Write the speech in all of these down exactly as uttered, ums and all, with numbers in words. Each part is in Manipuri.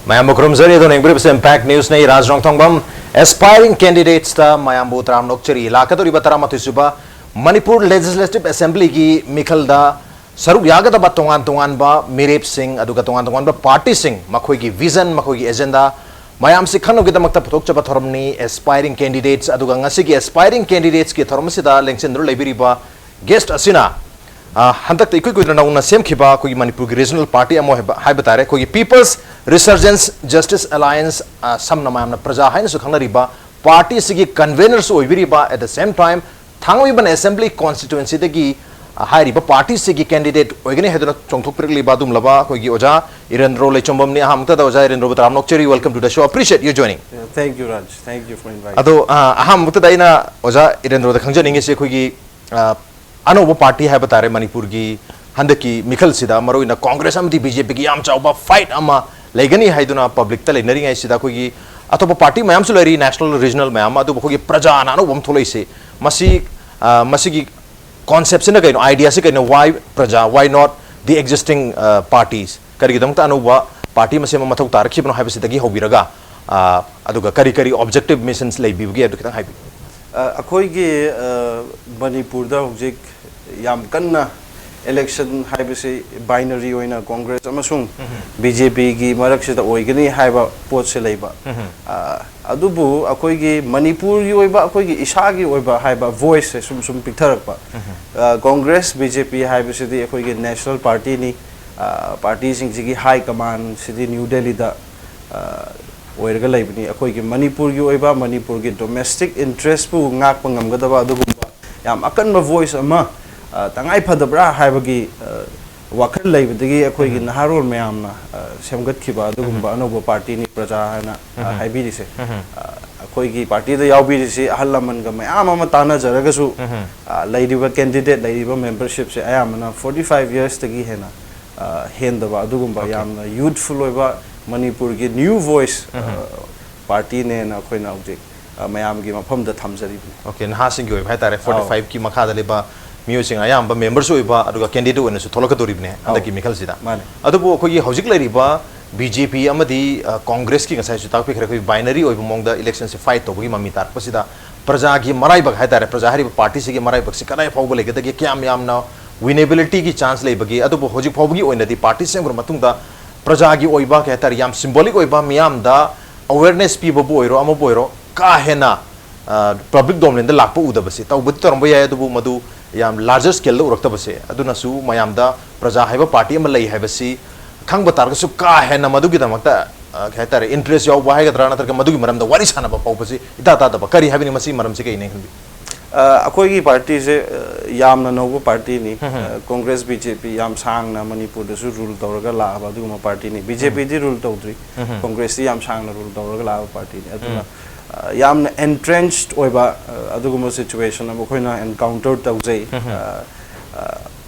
ꯃꯌꯥꯝꯕꯨ ꯈꯨꯔꯨꯝꯖꯔꯤ꯫ ꯑꯗꯣ ꯌꯦꯡꯕꯤꯔꯤꯕꯁꯦ Impact Newsꯅꯤ꯫ ꯔꯥꯖ ꯔꯣꯡꯊꯣꯡꯕꯝ꯫ Aspiring candidatesꯇ ꯃꯌꯥꯝꯕꯨ ꯇꯔꯥꯝꯅ ꯑꯣꯛꯆꯔꯤ꯫ ꯂꯥꯛꯀꯗꯧꯔꯤꯕ ꯇꯔꯥꯃꯥꯊꯣꯏ ꯁꯨꯕ ꯃꯅꯤꯄꯨꯔ Legislative Assemblyꯒꯤ ꯃꯤꯈꯜꯗ ꯁꯔꯨꯛ ꯌꯥꯒꯗꯕ ꯇꯣꯉꯥꯟ ꯇꯣꯉꯥꯟꯕ ꯃꯤꯔꯦꯞꯁꯤꯡ, ꯑꯗꯨꯒ ꯇꯣꯉꯥꯟ ꯇꯣꯉꯥꯟꯕ partyꯁꯤꯡ, ꯃꯈꯣꯏꯒꯤ vision, ꯃꯈꯣꯏꯒꯤ agenda ꯃꯌꯥꯝꯁꯤ ꯈꯪꯅꯕꯒꯤꯗꯃꯛꯇ ꯄꯨꯊꯣꯛꯆꯕ ꯊꯧꯔꯝꯅꯤ Aspiring Candidates꯫ ꯑꯗꯨꯒ ꯉꯁꯤꯒꯤ Aspiring Candidatesꯀꯤ ꯊꯧꯔꯝ ꯑꯁꯤꯗ ꯂꯦꯡꯁꯤꯟꯗꯨꯅ ꯂꯩꯕꯤꯔꯤꯕ guest ꯑꯁꯤꯅ, ꯑ, ꯍꯟꯗꯛꯇ ꯏꯀꯨꯏ ꯀꯨꯏꯗꯅ ꯅꯧꯅ ꯁꯦꯝꯈꯤꯕ ꯑꯩꯈꯣꯏꯒꯤ ꯃꯅꯤꯄꯨꯔꯒꯤ regional party ꯑꯃ ꯍꯥꯏꯕ, ꯍꯥꯏꯕ ꯇꯥꯔꯦ, ꯑꯩꯈꯣꯏꯒꯤ People's Resurgence Justice Alliance, ꯑ, ꯁꯝꯅ ꯃꯌꯥꯝꯅ ꯄ꯭ꯔꯖꯥ ꯍꯥꯏꯅꯁꯨ ꯈꯪꯅꯔꯤꯕ party ꯑꯁꯤꯒꯤ convenerꯁꯨ ꯑꯣꯏꯕꯤꯔꯤꯕ, at the same time Thangmeiband Assembly Constituencyꯗꯒꯤ, ꯑ, ꯍꯥꯏꯔꯤꯕ party ꯑꯁꯤꯒꯤ candidate ꯑꯣꯏꯒꯅꯤ ꯍꯥꯏꯗꯨꯅ ꯆꯣꯡꯊꯣꯛꯄꯤꯔꯛꯂꯤꯕ ꯑꯗꯨꯒꯨꯝꯂꯕ ꯑꯩꯈꯣꯏꯒꯤ ꯑꯣꯖꯥ ꯏꯔꯦꯟꯗ꯭ꯔꯣ ꯂꯩꯆꯣꯝꯕꯝꯅꯤ꯫ ꯑꯍꯥꯟꯕꯃꯛꯇꯗ ꯑꯣꯖꯥ ꯏꯔꯦꯟꯗ꯭ꯔꯣꯕꯨ ꯇꯔꯥꯝꯅ ꯑꯣꯛꯆꯔꯤ꯫ Welcome to the show. Appreciate you joining. Thank you, Raj. Thank you for inviting. ꯑꯗꯣ, ꯑ, ꯑꯍꯥꯟꯕꯃꯛꯇꯗ ꯑꯩꯅ ꯑꯣꯖꯥ ꯏꯔꯦꯟꯗ꯭ꯔꯣꯗ ꯈꯪꯖꯅꯤꯡꯉꯤꯁꯦ ꯑꯩꯈꯣꯏꯒꯤ, ꯑ, ꯑꯅꯧꯕ party ꯍꯥꯏꯕ ꯇꯥꯔꯦ ꯃꯅꯤꯄꯨꯔꯒꯤ ꯍꯟꯗꯛꯀꯤ ꯃꯤꯈꯜꯁꯤꯗ, ꯃꯔꯨꯑꯣꯏꯅ Congress ꯑꯃꯗꯤ BJPꯒꯤ ꯌꯥꯝ ꯆꯥꯎꯕ fight ꯑꯃ ꯂꯩꯒꯅꯤ ꯍꯥꯏꯗꯨꯅ publicꯇ ꯂꯩꯅꯔꯤꯉꯩꯁꯤꯗ, ꯑꯩꯈꯣꯏꯒꯤ ꯑꯇꯣꯞꯄ party ꯃꯌꯥꯝꯁꯨ ꯂꯩꯔꯤ, national, regional ꯃꯌꯥꯝ ꯑꯃ, ꯑꯗꯨꯕꯨ ꯑꯩꯈꯣꯏꯒꯤ ꯄ꯭ꯔꯖꯥꯅ ꯑꯅꯧꯕ ꯑꯃ ꯊꯣꯛꯂꯛꯏꯁꯦ, ꯃꯁꯤ, ꯑ, ꯃꯁꯤꯒꯤ conceptꯁꯤꯅ ꯀꯩꯅꯣ, ideaꯁꯤ ꯀꯩꯅꯣ, why ꯄ꯭ꯔꯖꯥ, why not the existing, ꯑ, parties? ꯀꯔꯤꯒꯤꯗꯃꯛꯇ ꯑꯅꯧꯕ party ꯑꯃ ꯁꯦꯝꯕ ꯃꯊꯧ ꯇꯥꯔꯛꯈꯤꯕꯅꯣ ꯍꯥꯏꯕꯁꯤꯗꯒꯤ ꯍꯧꯕꯤꯔꯒ, ꯑ, ꯑꯗꯨꯒ ꯀꯔꯤ ꯀꯔꯤ objective missions ꯂꯩꯕꯤꯕꯒꯦ ꯍꯥꯏꯕꯗꯨ ꯈꯤꯇꯪ ꯍꯥꯏꯕꯤꯌꯨ꯫ ꯑ, ꯑꯩꯈꯣꯏꯒꯤ, ꯑ, ꯃꯅꯤꯄꯨꯔꯗ ꯍꯧꯖꯤꯛ ꯌꯥꯝ ꯀꯟꯅ election ꯍꯥꯏꯕꯁꯤ binary ꯑꯣꯏꯅ Congress ꯑꯃꯁꯨꯡ BJPꯒꯤ ꯃꯔꯛꯁꯤꯗ ꯑꯣꯏꯒꯅꯤ ꯍꯥꯏꯕ ꯄꯣꯠꯁꯦ ꯂꯩꯕ꯫ ꯑ, ꯑꯗꯨꯕꯨ ꯑꯩꯈꯣꯏꯒꯤ ꯃꯅꯤꯄꯨꯔꯒꯤ ꯑꯣꯏꯕ, ꯑꯩꯈꯣꯏꯒꯤ ꯏꯁꯥꯒꯤ ꯑꯣꯏꯕ ꯍꯥꯏꯕ voiceꯁꯦ ꯁꯨꯝ ꯁꯨꯝ ꯄꯤꯛꯊꯔꯛꯄ꯫ ꯑ, Congress, BJP ꯍꯥꯏꯕꯁꯤꯗꯤ ꯑꯩꯈꯣꯏꯒꯤ national partyꯅꯤ꯫ ꯑ, partyꯁꯤꯡꯁꯤꯒꯤ high commandꯁꯤꯗꯤ New Delhiꯗ, ꯑ, ꯑꯣꯏꯔꯒ ꯂꯩꯕꯅꯤ꯫ ꯑꯩꯈꯣꯏꯒꯤ ꯃꯅꯤꯄꯨꯔꯒꯤ ꯑꯣꯏꯕ, ꯃꯅꯤꯄꯨꯔꯒꯤ domestic interestꯄꯨ ꯉꯥꯛꯄ ꯉꯝꯒꯗꯕ ꯑꯗꯨꯒꯨꯝꯕ ꯌꯥꯝ ꯑꯀꯟꯕ voice ꯑꯃ, ꯑ, ꯇꯉꯥꯏ ꯐꯗꯕ꯭ꯔꯥ ꯍꯥꯏꯕꯒꯤ, ꯑ, ꯋꯥꯈꯜ ꯂꯩꯕꯗꯒꯤ ꯑꯩꯈꯣꯏꯒꯤ ꯅꯍꯥꯔꯣꯜ ꯃꯌꯥꯝꯅ, ꯑ, ꯁꯦꯝꯒꯠꯈꯤꯕ ꯑꯗꯨꯒꯨꯝꯕ ꯑꯅꯧꯕ partyꯅꯤ ꯄ꯭ꯔꯖꯥ ꯍꯥꯏꯅ, ꯑ, ꯍꯥꯏꯕꯤꯔꯤꯁꯦ꯫ ꯑ, ꯑꯩꯈꯣꯏꯒꯤ partyꯗ ꯌꯥꯎꯕꯤꯔꯤꯁꯤ ꯑꯍꯜ ꯂꯃꯟꯒ ꯃꯌꯥꯝ ꯑꯃ ꯇꯥꯟꯅꯖꯔꯒꯁꯨ, ꯑ, ꯂꯩꯔꯤꯕ candidate, ꯂꯩꯔꯤꯕ membershipꯁꯦ ꯑꯌꯥꯝꯕꯅ forty five yearsꯇꯒꯤ ꯍꯦꯟꯅ, ꯑ, ꯍꯦꯟꯗꯕ ꯑꯗꯨꯒꯨꯝꯕ ꯌꯥꯝꯅ youthful ꯑꯣꯏꯕ ꯃꯅꯤꯄꯨꯔꯒꯤ new voice, ꯑ, partyꯅꯦꯅ ꯑꯩꯈꯣꯏꯅ ꯍꯧꯖꯤꯛ, ꯑ, ꯃꯌꯥꯝꯒꯤ ꯃꯐꯝꯗ ꯊꯝꯖꯔꯤꯕꯅꯤ꯫ Okay, ꯅꯍꯥꯁꯤꯡꯒꯤ ꯑꯣꯏꯕ ꯍꯥꯏꯇꯥꯔꯦ, ꯑꯧ꯫ Forty fiveꯀꯤ ꯃꯈꯥꯗ ꯂꯩꯕ ꯃꯤꯑꯣꯏꯁꯤꯡ ꯑꯌꯥꯝꯕ memberꯁꯨ ꯑꯣꯏꯕ, ꯑꯗꯨꯒ candidate ꯑꯣꯏꯅꯁꯨ ꯊꯣꯛꯂꯛꯀꯗꯧꯔꯤꯕꯅꯦ ꯍꯟꯗꯛꯀꯤ ꯃꯤꯈꯜꯁꯤꯗ꯫ ꯃꯥꯅꯦ꯫ ꯑꯗꯨꯕꯨ ꯑꯩꯈꯣꯏꯒꯤ ꯍꯧꯖꯤꯛ ꯂꯩꯔꯤꯕ ꯕꯤ ꯖꯦ ꯄꯤ ꯑꯃꯗꯤ ꯑ, ꯀꯣꯡꯒ꯭ꯔꯦꯁꯀꯤ, ꯉꯁꯥꯏꯁꯨ ꯇꯥꯛꯄꯤꯈ꯭ꯔꯦ, ꯑꯩꯈꯣꯏ ꯕꯥꯏꯅꯔꯤ ꯑꯣꯏꯕ ꯃꯑꯣꯡꯗ ꯏꯂꯦꯛꯁꯟꯁꯦ ꯐꯥꯏꯠ ꯇꯧꯕꯒꯤ ꯃꯃꯤ ꯇꯥꯔꯛꯄꯁꯤꯗ, ꯄ꯭ꯔꯖꯥꯒꯤ ꯃꯔꯥꯏꯕꯛ ꯍꯥꯏꯇꯥꯔꯦ, ꯄ꯭ꯔꯖꯥ ꯍꯥꯏꯔꯤꯕ ꯄꯥꯔꯇꯤꯁꯤꯒꯤ ꯃꯔꯥꯏꯕꯛꯁꯤ ꯀꯗꯥꯏ ꯐꯥꯎꯕ ꯂꯩꯒꯗꯒꯦ, ꯀꯌꯥꯝ ꯌꯥꯝꯅ ꯋꯤꯅꯦꯕꯤꯂꯤꯇꯤꯒꯤ ꯆꯥꯟꯁ ꯂꯩꯕꯒꯦ? ꯑꯗꯨꯕꯨ ꯍꯧꯖꯤꯛ ꯐꯥꯎꯕꯒꯤ ꯑꯣꯏꯅꯗꯤ ꯄꯥꯔꯇꯤ ꯁꯦꯝꯈ꯭ꯔ ꯃꯇꯨꯡꯗ ꯄ꯭ꯔꯖꯥꯒꯤ ꯑꯣꯏꯕ, ꯀꯩ ꯍꯥꯏꯇꯥꯔꯦ, ꯌꯥꯝ ꯁꯤꯝꯕꯣꯂꯤꯛ ꯑꯣꯏꯕ, ꯃꯤꯌꯥꯝꯗ ꯑꯋꯦꯔꯅꯦꯁ ꯄꯤꯕꯕꯨ ꯑꯣꯏꯔꯣ, ꯑꯃꯕꯨ ꯑꯣꯏꯔꯣ, ꯀꯥ ꯍꯦꯟꯅ ꯄꯕ꯭ꯂꯤꯛ ꯗꯣꯃꯦꯟꯗ ꯂꯥꯛꯄ ꯎꯗꯕꯁꯦ, ꯇꯧꯕꯗꯤ ꯇꯧꯔꯝꯕ ꯌꯥꯏ, ꯑꯗꯨꯕꯨ ꯃꯗꯨ ꯌꯥꯝ ꯂꯥꯔꯖꯔ ꯁ꯭ꯀꯦꯜꯗ ꯎꯔꯛꯇꯕꯁꯦ, ꯑꯗꯨꯅꯁꯨ ꯃꯌꯥꯝꯗ ꯄ꯭ꯔꯖꯥ ꯍꯥꯏꯕ ꯄꯥꯔꯇꯤ ꯑꯃ ꯂꯩ ꯍꯥꯏꯕꯁꯤ ꯈꯪꯕ ꯇꯥꯔꯒꯁꯨ ꯀꯥ ꯍꯦꯟꯅ ꯃꯗꯨꯒꯤꯗꯃꯛꯇ, ꯑ, ꯀꯩ ꯍꯥꯏꯇꯥꯔꯦ, ꯏꯟꯇꯔꯦꯁ ꯌꯥꯎꯕ ꯍꯥꯏꯒꯗ꯭ꯔꯥ, ꯅꯠꯇ꯭ꯔꯒ ꯃꯗꯨꯒꯤ ꯃꯔꯝꯗ ꯋꯥꯔꯤ ꯁꯥꯟꯅꯕ ꯐꯥꯎꯕꯁꯤ ꯏꯇꯥ ꯇꯥꯗꯕ꯫ ꯀꯔꯤ ꯍꯥꯏꯕꯅꯤ? ꯃꯁꯤꯒꯤ ꯃꯔꯝꯁꯤ ꯀꯩꯅꯦ ꯈꯟꯕꯤ? ꯑ, ꯑꯩꯈꯣꯏꯒꯤ ꯄꯥꯔꯇꯤꯁꯦ, ꯑ, ꯌꯥꯝꯅ ꯅꯧꯕ ꯄꯥꯔꯇꯤꯅꯤ꯫ ꯎꯝ꯫ ꯑ, ꯀꯣꯡꯒ꯭ꯔꯦꯁ, ꯕꯤ ꯖꯦ ꯄꯤ ꯌꯥꯝ ꯁꯥꯡꯅ ꯃꯅꯤꯄꯨꯔꯗꯁꯨ ꯔꯨꯜ ꯇꯧꯔꯒ ꯂꯥꯛꯑꯕ ꯑꯗꯨꯒꯨꯝꯕ ꯄꯥꯔꯇꯤꯅꯤ꯫ ꯕꯤ ꯖꯦ ꯄꯤꯗꯤ ꯔꯨꯜ ꯇꯧꯗ꯭ꯔꯤ꯫ ꯎꯝ꯫ ꯀꯣꯡꯒ꯭ꯔꯦꯁꯇꯤ ꯌꯥꯝ ꯁꯥꯡꯅ ꯔꯨꯜ ꯇꯧꯔꯒ ꯂꯥꯛꯑꯕ ꯄꯥꯔꯇꯤꯅꯤ꯫ ꯑꯗꯨꯅ, ꯎꯝ꯫ ꯑ, ꯌꯥꯝꯅ ꯑꯦꯟꯇ꯭ꯔꯦꯟꯁ ꯑꯣꯏꯕ, ꯑ, ꯑꯗꯨꯒꯨꯝꯕ ꯁꯤꯆꯨꯋꯦꯁꯟ ꯑꯃ ꯑꯩꯈꯣꯏꯅ ꯑꯦꯟꯀꯥꯎꯟꯇꯔ ꯇꯧꯖꯩ꯫ ꯎꯝ꯫ ꯑ, ꯑ,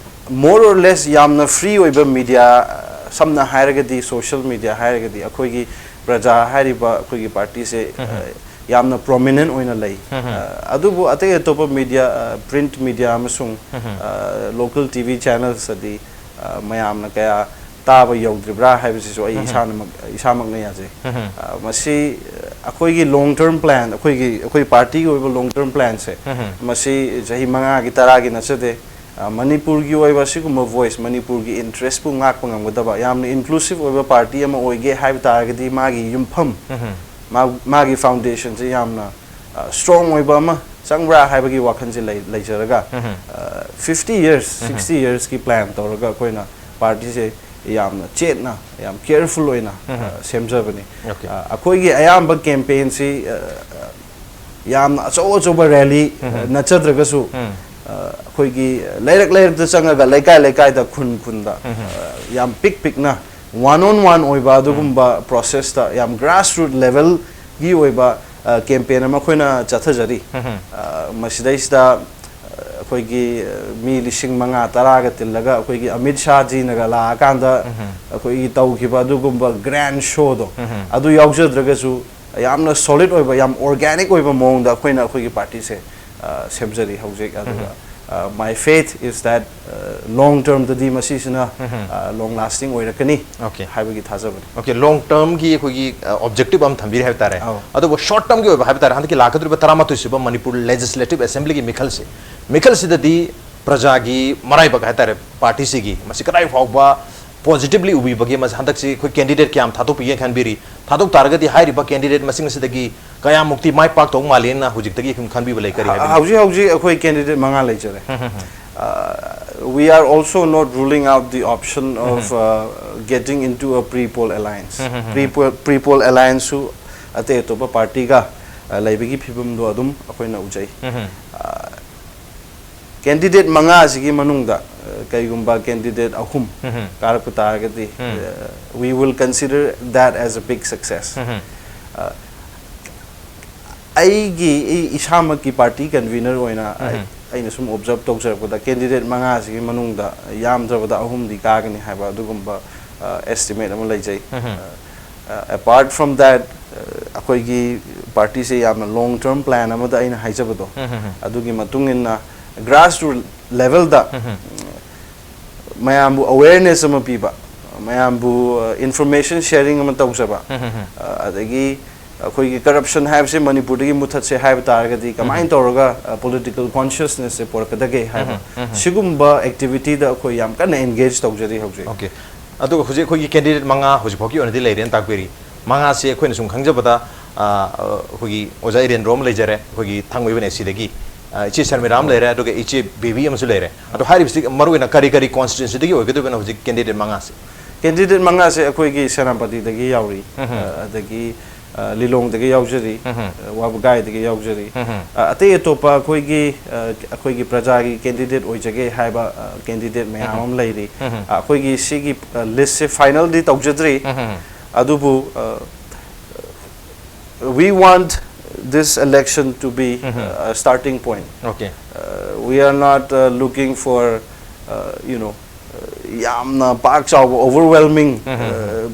ꯃꯣꯔ ꯑꯣꯔ ꯂꯦꯁ ꯌꯥꯝꯅ ꯐ꯭ꯔꯤ ꯑꯣꯏꯕ ꯃꯤꯗꯤꯌꯥ, ꯑ, ꯁꯝꯅ ꯍꯥꯏꯔꯒꯗꯤ ꯁꯣꯁꯤꯌꯦꯜ ꯃꯤꯗꯤꯌꯥ ꯍꯥꯏꯔꯒꯗꯤ ꯑꯩꯈꯣꯏꯒꯤ ꯄ꯭ꯔꯖꯥ ꯍꯥꯏꯔꯤꯕ ꯑꯩꯈꯣꯏꯒꯤ ꯄꯥꯔꯇꯤꯁꯦ, ꯎꯝ꯫ ꯑ, ꯌꯥꯝꯅ ꯄ꯭ꯔꯣꯃꯤꯅꯦꯟ ꯑꯣꯏꯅ ꯂꯩ꯫ ꯎꯝ꯫ ꯑ, ꯑꯗꯨꯕꯨ ꯑꯇꯩ ꯑꯇꯣꯞꯄ ꯃꯤꯗꯤꯌꯥ, ꯑ, ꯄ꯭ꯔꯤꯟꯠ ꯃꯤꯗꯤꯌꯥ ꯑꯃꯁꯨꯡ, ꯎꯝ꯫ ꯑ, ꯂꯣꯀꯦꯜ ꯇꯤ ꯚꯤ ꯆꯦꯅꯦꯜꯁꯇꯗꯤ, ꯑ, ꯃꯌꯥꯝꯅ ꯀꯌꯥ ꯇꯥꯕ ꯌꯧꯗ꯭ꯔꯤꯕ꯭ꯔꯥ ꯍꯥꯏꯕꯁꯤꯁꯨ ꯑꯩ ꯎꯝ꯫ ꯏꯁꯥꯅꯃꯛ, ꯏꯁꯥꯃꯛꯅ ꯌꯥꯖꯩ꯫ ꯎꯝ꯫ ꯑ, ꯃꯁꯤ, ꯑ, ꯑꯩꯈꯣꯏꯒꯤ ꯂꯣꯡ ꯇꯔꯝ ꯄ꯭ꯂꯥꯟ, ꯑꯩꯈꯣꯏꯒꯤ, ꯑꯩꯈꯣꯏ ꯄꯥꯔꯇꯤꯒꯤ ꯑꯣꯏꯕ ꯂꯣꯡ ꯇꯔꯝ ꯄ꯭ꯂꯥꯟꯁꯦ, ꯎꯝ꯫ ꯃꯁꯤ ꯆꯍꯤ ꯃꯉꯥꯒꯤ, ꯇꯔꯥꯒꯤ ꯅꯠꯆꯗꯦ꯫ ꯑ, ꯃꯅꯤꯄꯨꯔꯒꯤ ꯑꯣꯏꯕ ꯁꯤꯒꯨꯝꯕ ꯚꯣꯏꯁ, ꯃꯅꯤꯄꯨꯔꯒꯤ ꯏꯟꯇꯔꯦꯁꯄꯨ ꯉꯥꯛꯄ ꯉꯝꯒꯗꯕ, ꯌꯥꯝꯅ ꯏꯟꯀ꯭ꯂꯨꯁꯤꯚ ꯑꯣꯏꯕ ꯄꯥꯔꯇꯤ ꯑꯃ ꯑꯣꯏꯒꯦ ꯍꯥꯏꯕ ꯇꯥꯔꯒꯗꯤ ꯃꯥꯒꯤ ꯌꯨꯝꯐꯝ, ꯎꯝ꯫ ꯃꯥ-, ꯃꯥꯒꯤ ꯐꯥꯎꯟꯗꯦꯁꯟꯁꯦ ꯌꯥꯝꯅ, ꯑ, ꯁ꯭ꯇꯔꯣꯡ ꯑꯣꯏꯕ ꯑꯃ ꯆꯪꯕ꯭ꯔꯥ ꯍꯥꯏꯕꯒꯤ ꯋꯥꯈꯜꯁꯦ ꯂꯩ-, ꯂꯩꯖꯔꯒ, ꯎꯝ꯫ ꯑ, ꯐꯤꯐꯇꯤ ꯌꯔꯁ, ꯎꯝ꯫ ꯁꯤꯛꯁꯇꯤ ꯌꯔꯁꯀꯤ ꯄ꯭ꯂꯥꯟ ꯇꯧꯔꯒ ꯑꯩꯈꯣꯏꯅ ꯄꯥꯔꯇꯤꯁꯦ ꯌꯥꯝꯅ ꯆꯦꯠꯅ, ꯌꯥꯝ ꯀꯦꯌꯔꯐꯨꯜ ꯑꯣꯏꯅ, ꯎꯝ꯫ ꯑ, ꯁꯦꯝꯖꯕꯅꯤ꯫ ꯑꯣꯀꯦ꯫ ꯑ, ꯑꯩꯈꯣꯏꯒꯤ ꯑꯌꯥꯝꯕ ꯀꯦꯝꯄꯦꯟꯁꯤ, ꯑ, ꯌꯥꯝꯅ ꯑꯆꯧ ꯑꯆꯧꯕ ꯔꯦꯂꯤ, ꯎꯝ꯫ ꯅꯠꯆꯗ꯭ꯔꯒꯁꯨ, ꯎꯝ꯫ ꯑ, ꯑꯩꯈꯣꯏꯒꯤ ꯂꯩꯔꯛ ꯂꯩꯔꯛꯇ ꯆꯪꯉꯒ, ꯂꯩꯀꯥꯏ ꯂꯩꯀꯥꯏꯗ, ꯈꯨꯟ ꯈꯨꯟꯗ, ꯎꯝ꯫ ꯑ, ꯌꯥꯝ ꯄꯤꯛ ꯄꯤꯛꯅ, ꯋꯥꯟ ꯑꯣꯟ ꯋꯥꯟ ꯑꯣꯏꯕ ꯑꯗꯨꯒꯨꯝꯕ ꯎꯝ꯫ ꯄ꯭ꯔꯣꯁꯦꯁꯇ ꯌꯥꯝ ꯒ꯭ꯔꯥꯁꯔꯨꯠ ꯂꯦꯚꯦꯜꯒꯤ ꯑꯣꯏꯕ, ꯑ, ꯀꯦꯝꯄꯦꯟ ꯑꯃ ꯑꯩꯈꯣꯏꯅ ꯆꯠꯊꯖꯔꯤ꯫ ꯎꯝ꯫ ꯑ, ꯃꯁꯤꯗꯩꯁꯤꯗ, ꯑ, ꯑꯩꯈꯣꯏꯒꯤ, ꯑ, ꯃꯤ ꯂꯤꯁꯤꯡ ꯃꯉꯥ ꯇꯔꯥꯒ ꯇꯤꯜꯂꯒ ꯑꯩꯈꯣꯏꯒꯤ ꯑꯃꯤꯠ ꯁꯥꯍꯖꯤꯅꯒ ꯂꯥꯛꯑꯀꯥꯟꯗ ꯎꯝ꯫ ꯑꯩꯈꯣꯏꯒꯤ ꯇꯧꯈꯤꯕ ꯑꯗꯨꯒꯨꯝꯕ ꯒ꯭ꯔꯥꯟ ꯁꯣꯗꯣ, ꯎꯝ꯫ ꯑꯗꯨ ꯌꯥꯎꯖꯗ꯭ꯔꯒꯁꯨ, ꯌꯥꯝꯅ ꯁꯣꯂꯤꯗ ꯑꯣꯏꯕ, ꯌꯥꯝ ꯑꯣꯔꯒꯥꯅꯤꯛ ꯑꯣꯏꯕ ꯃꯑꯣꯡꯗ ꯑꯩꯈꯣꯏꯅ ꯑꯩꯈꯣꯏꯒꯤ ꯄꯥꯔꯇꯤꯁꯦ, ꯑ, ꯁꯦꯝꯖꯔꯤ ꯍꯧꯖꯤꯛ꯫ ꯑꯗꯨꯒ, ꯎꯝ꯫ Uh, my faith is that uh, long term ꯗꯗꯤ ꯃꯁꯤꯁꯤꯅ uh, long lasting ꯑꯣꯏꯔꯛꯀꯅꯤ Okay. ꯍꯥꯏꯕꯒꯤ ꯊꯥꯖꯕꯅꯤ꯫ Okay, long term ꯒꯤ ꯑꯩꯈꯣꯏꯒꯤ ꯑꯣꯕꯖꯦꯛꯇꯤꯚ ꯑꯃ ꯊꯝꯕꯤꯔꯤ ꯍꯥꯏꯕ ꯇꯥꯔꯦ꯫ ꯑꯧ꯫ ꯑꯗꯨꯕꯨ short term ꯒꯤ ꯑꯣꯏꯕ ꯍꯥꯏꯕ ꯇꯥꯔꯦ, ꯍꯟꯗꯛꯀꯤ ꯂꯥꯛꯀꯗꯧꯔꯤꯕ ꯇꯔꯥꯃꯥꯊꯣꯏ ꯁꯨꯕ ꯃꯅꯤꯄꯨꯔ ꯂꯦꯖꯤꯁꯂꯦꯇꯤꯚ ꯑꯦꯁꯦꯝꯕ꯭ꯂꯤꯒꯤ ꯃꯤꯈꯜꯁꯦ, ꯃꯤꯈꯜꯁꯤꯗꯗꯤ ꯄ꯭ꯔꯖꯥꯒꯤ ꯃꯔꯥꯏꯕꯛ ꯍꯥꯏ ꯇꯥꯔꯦ, ꯄꯥꯔꯇꯤꯁꯤꯒꯤ ꯃꯁꯤ ꯀꯗꯥꯏ ꯐꯥꯎꯕ ꯄꯣꯖꯤꯇꯤꯚꯂꯤ ꯎꯕꯤꯕꯒꯦ, ꯃꯁꯤ ꯍꯟꯗꯛꯁꯤ ꯑꯩꯈꯣꯏ ꯀꯦꯟꯗꯤꯗꯦꯠ ꯀꯌꯥꯝ ꯊꯥꯗꯣꯛꯄꯤꯒꯦꯅ ꯈꯟꯕꯤꯔꯤ? ꯊꯥꯗꯣꯛ ꯇꯥꯔꯒꯗꯤ ꯍꯥꯏꯔꯤꯕ ꯀꯦꯟꯗꯤꯗꯦꯠ ꯃꯁꯤꯡ ꯑꯁꯤꯗꯒꯤ ꯀꯌꯥꯃꯨꯛꯇꯤ ꯃꯥꯏ ꯄꯥꯛꯇꯧ ꯃꯥꯜꯂꯦꯅ ꯍꯧꯖꯤꯛꯇꯒꯤ ꯑꯗꯨꯝ ꯈꯟꯕꯤꯕ ꯂꯩ? ꯀꯔꯤ ꯍꯥꯏꯕꯤꯅꯤꯡ? ꯍꯧꯖꯤꯛ ꯍꯧꯖꯤꯛ ꯑꯩꯈꯣꯏ ꯀꯦꯟꯗꯤꯗꯦꯠ ꯃꯉꯥ ꯂꯩꯖꯔꯦ꯫ Uh, we are also not ruling out the option of uh, getting into a pre-poll alliance. Pre-poll, pre-poll alliance ꯁꯨ ꯑꯇꯩ ꯑꯇꯣꯞꯄ ꯄꯥꯔꯇꯤꯒ uh, ꯂꯩꯕꯒꯤ ꯐꯤꯕꯝꯗꯣ ꯑꯗꯨꯝ ꯑꯩꯈꯣꯏꯅ ꯎꯖꯩ꯫ Uh, ꯀꯦꯟꯗꯤꯗꯦꯠ ꯃꯉꯥꯁꯤꯒꯤ ꯃꯅꯨꯡꯗ uh, ꯀꯩꯒꯨꯝꯕ ꯀꯦꯟꯗꯤꯗꯦꯠ ꯑꯍꯨꯝ ꯀꯥꯔꯛꯄ ꯇꯥꯔꯒꯗꯤ uh, we will consider that as a big success. Uh, ꯑꯩꯒꯤ ꯑꯩ ꯏꯁꯥꯃꯛꯀꯤ ꯄꯥꯔꯇꯤ ꯀꯟꯚꯤꯅꯔ ꯑꯣꯏꯅ ꯑꯩ- ꯑꯩꯅ ꯁꯨꯝ ꯑꯣꯕꯖꯔꯕ ꯇꯧꯖꯔꯛꯄꯗ ꯀꯦꯟꯗꯤꯗꯦꯠ ꯃꯉꯥꯁꯤꯒꯤ ꯃꯅꯨꯡꯗ ꯌꯥꯝꯗ꯭ꯔꯕꯗ ꯑꯍꯨꯝꯗꯤ ꯀꯥꯒꯅꯤ ꯍꯥꯏꯕ ꯑꯗꯨꯒꯨꯝꯕ ꯑꯦꯁꯇꯤꯃꯦꯠ ꯑꯃ ꯂꯩꯖꯩ꯫ ꯑꯦꯄꯥꯔꯠ ꯐ꯭ꯔꯣꯝ ꯗꯦꯠ, ꯑꯩꯈꯣꯏꯒꯤ ꯄꯥꯔꯇꯤꯁꯦ ꯌꯥꯝꯅ ꯂꯣꯡ ꯇꯔꯝ ꯄ꯭ꯂꯥꯟ ꯑꯃꯗ ꯑꯩꯅ ꯍꯥꯏꯖꯕꯗꯣ ꯑꯗꯨꯒꯤ ꯃꯇꯨꯡ ꯏꯟꯅ ꯒ꯭ꯔꯥꯁ ꯔꯨꯠ ꯂꯦꯚꯦꯜꯗ ꯃꯌꯥꯝꯕꯨ ꯑꯋꯦꯔꯅꯦꯁ ꯑꯃ ꯄꯤꯕ, ꯃꯌꯥꯝꯕꯨ ꯏꯟꯐꯣꯔꯃꯦꯁꯟ ꯁꯦꯌꯥꯔꯤꯡ ꯑꯃ ꯇꯧꯖꯕ, ꯑ, ꯑꯗꯒꯤ ꯑꯩꯈꯣꯏꯒꯤ ꯀꯔꯞꯁꯟ ꯍꯥꯏꯕꯁꯦ ꯃꯅꯤꯄꯨꯔꯗꯒꯤ ꯃꯨꯊꯠꯁꯦ ꯍꯥꯏꯕ ꯇꯥꯔꯒꯗꯤ ꯀꯃꯥꯏꯅ ꯇꯧꯔꯒ ꯄꯣꯂꯤꯇꯤꯀꯦꯜ ꯀꯣꯟꯁꯤꯌꯁꯅꯦꯁꯁꯦ ꯄꯨꯔꯛꯀꯗꯒꯦ ꯍꯥꯏꯕ, ꯁꯤꯒꯨꯝꯕ ꯑꯦꯛꯇꯤꯚꯤꯇꯤꯗ ꯑꯩꯈꯣꯏ ꯌꯥꯝ ꯀꯟꯅ ꯑꯦꯡꯒꯦꯖ ꯇꯧꯖꯔꯤ ꯍꯧꯖꯤꯛ꯫ Okay. ꯑꯗꯨꯒ ꯍꯧꯖꯤꯛ ꯑꯩꯈꯣꯏꯒꯤ ꯀꯦꯟꯗꯤꯗꯦꯠ ꯃꯉꯥ ꯍꯧꯖꯤꯛ ꯐꯥꯎꯒꯤ ꯑꯣꯏꯅꯗꯤ ꯂꯩꯔꯦꯅ ꯇꯥꯛꯄꯤꯔꯤ꯫ ꯃꯉꯥꯁꯤ ꯑꯩꯈꯣꯏꯅ ꯁꯨꯝ ꯈꯪꯖꯕꯗ, ꯑ, ꯑ, ꯑꯩꯈꯣꯏꯒꯤ ꯑꯣꯖꯥ ꯏꯔꯦꯟꯗ꯭ꯔꯣ ꯑꯃ ꯂꯩꯖꯔꯦ, ꯑꯩꯈꯣꯏꯒꯤ ꯊꯥꯡꯃꯩꯕꯟ ꯑꯦꯁ ꯁꯤꯗꯒꯤ, ꯑ, ꯏꯆꯦ ꯁꯔꯃꯤꯂꯥ ꯑꯃ ꯂꯩꯔꯦ, ꯑꯗꯨꯒ ꯏꯆꯦ ꯕꯦꯕꯤ ꯑꯃꯁꯨ ꯂꯩꯔꯦ꯫ ꯑꯗꯣ ꯍꯥꯏꯔꯤꯕꯁꯤ ꯃꯔꯨꯑꯣꯏꯅ ꯀꯔꯤ ꯀꯔꯤ ꯀꯣꯟꯁꯇꯤꯇ꯭ꯋꯦꯟꯁꯤꯗꯒꯤ ꯑꯣꯏꯒꯗꯣꯏꯕꯅꯣ ꯍꯧꯖꯤꯛ ꯀꯦꯟꯗꯤꯗꯦꯠ ꯃꯉꯥꯁꯤ? ꯀꯦꯟꯗꯤꯗꯦꯠ ꯃꯉꯥꯁꯦ ꯑꯩꯈꯣꯏꯒꯤ ꯁꯦꯅꯥꯄꯇꯤꯗꯒꯤ ꯌꯥꯎꯔꯤ, ꯑ, ꯑꯗꯒꯤ ꯑ, ꯂꯤꯂꯣꯡꯗꯒꯤ ꯌꯥꯎꯖꯔꯤ, ꯑ, ꯋꯥꯕꯒꯥꯏꯗꯒꯤ ꯌꯥꯎꯖꯔꯤ꯫ ꯑ, ꯑꯇꯩ ꯑꯇꯣꯞꯄ ꯑꯩꯈꯣꯏꯒꯤ, ꯑ, ꯑꯩꯈꯣꯏꯒꯤ ꯄ꯭ꯔꯖꯥꯒꯤ ꯀꯦꯟꯗꯤꯗꯦꯠ ꯑꯣꯏꯖꯒꯦ ꯍꯥꯏꯕ, ꯑ, ꯀꯦꯟꯗꯤꯗꯦꯠ ꯃꯌꯥꯝ ꯑꯃ ꯂꯩꯔꯤ꯫ ꯑ, ꯑꯩꯈꯣꯏꯒꯤ ꯁꯤꯒꯤ, ꯑ, ꯂꯤꯁꯁꯦ ꯐꯥꯏꯅꯦꯜꯗꯤ ꯇꯧꯖꯗ꯭ꯔꯤ, ꯑꯗꯨꯕꯨ, ꯑ, we want this election to be, uh, a starting point. Okay. Uh, we are not uh, looking for, uh, you know, uh, ꯌꯥꯝꯅ ꯄꯥꯛ ꯆꯥꯎꯕ, overwhelming, uh,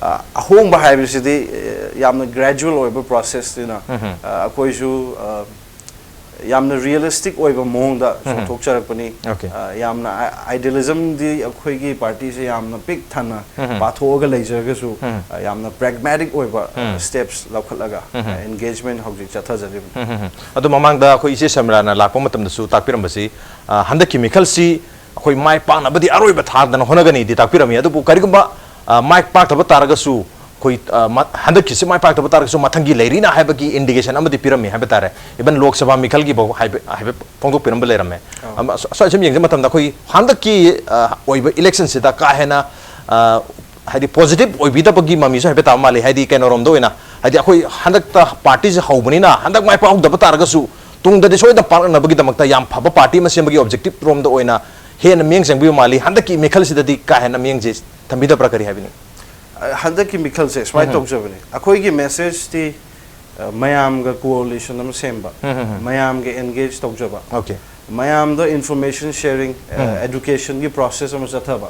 ꯑ, ꯑꯍꯣꯡꯕ ꯍꯥꯏꯕꯁꯤꯗꯤ, uh, ꯌꯥꯝꯅ ꯒ꯭ꯔꯦꯖꯨꯋꯦꯜ ꯑꯣꯏꯕ ꯄ꯭ꯔꯣꯁꯦꯁꯅꯤꯅ, uh, ꯑꯩꯈꯣꯏꯁꯨ, uh, ꯌꯥꯝꯅ ꯔꯤꯌꯦꯂꯤꯁꯇꯤꯛ ꯑꯣꯏꯕ ꯃꯑꯣꯡꯗ ꯆꯣꯡꯊꯣꯛꯆꯔꯛꯄꯅꯤ꯫ ꯑ, ꯌꯥꯝꯅ ꯑꯥꯏ-, ꯑꯥꯏꯗꯤꯌꯥꯂꯤꯖꯝꯗꯤ ꯑꯩꯈꯣꯏꯒꯤ ꯄꯥꯔꯇꯤꯁꯦ ꯌꯥꯝꯅ ꯄꯤꯛ ꯊꯟꯅ ꯄꯥꯊꯣꯛꯑꯒ ꯂꯩꯖꯔꯒꯁꯨ, ꯑ, ꯌꯥꯝꯅ ꯄ꯭ꯔꯦꯒꯃꯦꯇꯤꯛ ꯑꯣꯏꯕ ꯁ꯭ꯇꯦꯞꯁ ꯂꯧꯈꯠꯂꯒ ꯑꯦꯟꯒꯦꯖꯃꯦꯟ ꯍꯧꯖꯤꯛ ꯆꯠꯊꯖꯔꯤꯕꯅꯤ꯫ ꯑꯗꯨ ꯃꯃꯥꯡꯗ ꯑꯩꯈꯣꯏ ꯏꯆꯦ ꯁꯃꯤꯔꯥꯅ ꯂꯥꯛꯄ ꯃꯇꯝꯗꯁꯨ ꯇꯥꯛꯄꯤꯔꯝꯕꯁꯤ, ꯑ, ꯍꯟꯗꯛꯀꯤ ꯃꯤꯈꯜꯁꯤ ꯑꯩꯈꯣꯏ ꯃꯥꯏ ꯄꯥꯛꯅꯕꯗꯤ ꯑꯔꯣꯏꯕ ꯊꯥꯗꯅ ꯍꯣꯠꯅꯒꯅꯤꯗꯤ ꯇꯥꯛꯄꯤꯔꯝꯃꯤ꯫ ꯑꯗꯨꯕꯨ ꯀꯔꯤꯒꯨꯝꯕ, ꯑ, ꯃꯥꯏ ꯄꯥꯛꯇꯕ ꯇꯥꯔꯒꯁꯨ, ꯑꯩꯈꯣꯏ, ꯑ, ꯃ-, ꯍꯟꯗꯛꯀꯤꯁꯤ ꯃꯥꯏ ꯄꯥꯛꯇꯕ ꯇꯥꯔꯒꯁꯨ ꯃꯊꯪꯒꯤ ꯂꯩꯔꯤꯅ ꯍꯥꯏꯕꯒꯤ ꯏꯟꯗꯤꯀꯦꯁꯟ ꯑꯃꯗꯤ ꯄꯤꯔꯝꯃꯤ ꯍꯥꯏꯕ ꯇꯥꯔꯦ꯫ ꯏꯚꯟ ꯂꯣꯛ ꯁꯚꯥ ꯃꯤꯈꯜꯒꯤꯐꯥꯎ ꯍꯥꯏꯕ, ꯍꯥꯏꯕ ꯐꯣꯡꯗꯣꯛꯄꯤꯔꯝꯕ ꯂꯩꯔꯝꯃꯦ꯫ ꯑꯃ, ꯑꯁ-, ꯑꯁ꯭ꯋꯥꯏ ꯁꯨꯝ ꯌꯦꯡꯖꯕ ꯃꯇꯝꯗ ꯑꯩꯈꯣꯏ ꯍꯟꯗꯛꯀꯤ, ꯑ, ꯑꯣꯏꯕ ꯏꯂꯦꯛꯁꯟꯁꯤꯗ ꯀꯥ ꯍꯦꯟꯅ, ꯑ, ꯍꯥꯏꯗꯤ ꯄꯣꯖꯤꯇꯤꯚ ꯑꯣꯏꯕꯤꯗꯕꯒꯤ ꯃꯃꯤꯁꯨ ꯍꯥꯏꯐꯦꯠ ꯇꯥꯕ ꯃꯥꯜꯂꯤ꯫ ꯍꯥꯏꯗꯤ ꯀꯩꯅꯣꯔꯣꯝꯗ ꯑꯣꯏꯅ, ꯍꯥꯏꯗꯤ ꯑꯩꯈꯣꯏ ꯍꯟꯗꯛꯇ ꯄꯥꯔꯇꯤꯁꯦ ꯍꯧꯕꯅꯤꯅ ꯍꯟꯗꯛ ꯃꯥꯏ ꯄꯥꯛꯍꯧꯗꯕ ꯇꯥꯔꯒꯁꯨ ꯇꯨꯡꯗꯗꯤ ꯁꯣꯏꯗꯅ ꯄꯥꯛꯅꯅꯕꯒꯤꯗꯃꯛꯇ ꯌꯥꯝ ꯐꯕ ꯄꯥꯔꯇꯤ ꯑꯃ ꯁꯦꯝꯕꯒꯤ ꯑꯣꯕꯖꯦꯛꯇꯤꯚ ꯔꯣꯝꯗ ꯑꯣꯏꯅ ꯍꯦꯟꯅ ꯃꯤꯠꯌꯦꯡ ꯆꯪꯕꯤꯕ ꯃꯥꯜꯂꯤ꯫ ꯍꯟꯗꯛꯀꯤ ꯃꯤꯈꯜꯁꯤꯗꯗꯤ ꯀꯥ ꯍꯦꯟꯅ ꯃꯤꯠꯌꯦꯡꯁꯦ ꯊꯝꯕꯤꯗꯕ꯭ꯔꯥ, ꯀꯔꯤ ꯍꯥꯏꯕꯤꯅꯤꯡ? ꯑ, ꯍꯟꯗꯛꯀꯤ ꯃꯤꯈꯜꯁꯦ ꯁꯨꯃꯥꯏꯅ ꯇꯧꯖꯕꯅꯤ, ꯑꯩꯈꯣꯏꯒꯤ ꯃꯦꯁꯦꯖꯇꯤ, ꯑ, ꯃꯌꯥꯝꯒ ꯀꯣꯑꯣꯂꯤꯁꯟ ꯑꯃ ꯁꯦꯝꯕ, ꯃꯌꯥꯝꯒ ꯑꯦꯟꯒꯦꯖ ꯇꯧꯖꯕ, ꯑꯣꯀꯦ꯫ ꯃꯌꯥꯝꯗ ꯏꯟꯐꯣꯔꯃꯦꯁꯟ ꯁꯦꯌꯔꯤꯡ, ꯑꯦꯗꯨꯀꯦꯁꯟꯒꯤ ꯄ꯭ꯔꯣꯁꯦꯁ ꯑꯃ ꯆꯠꯊꯕ꯫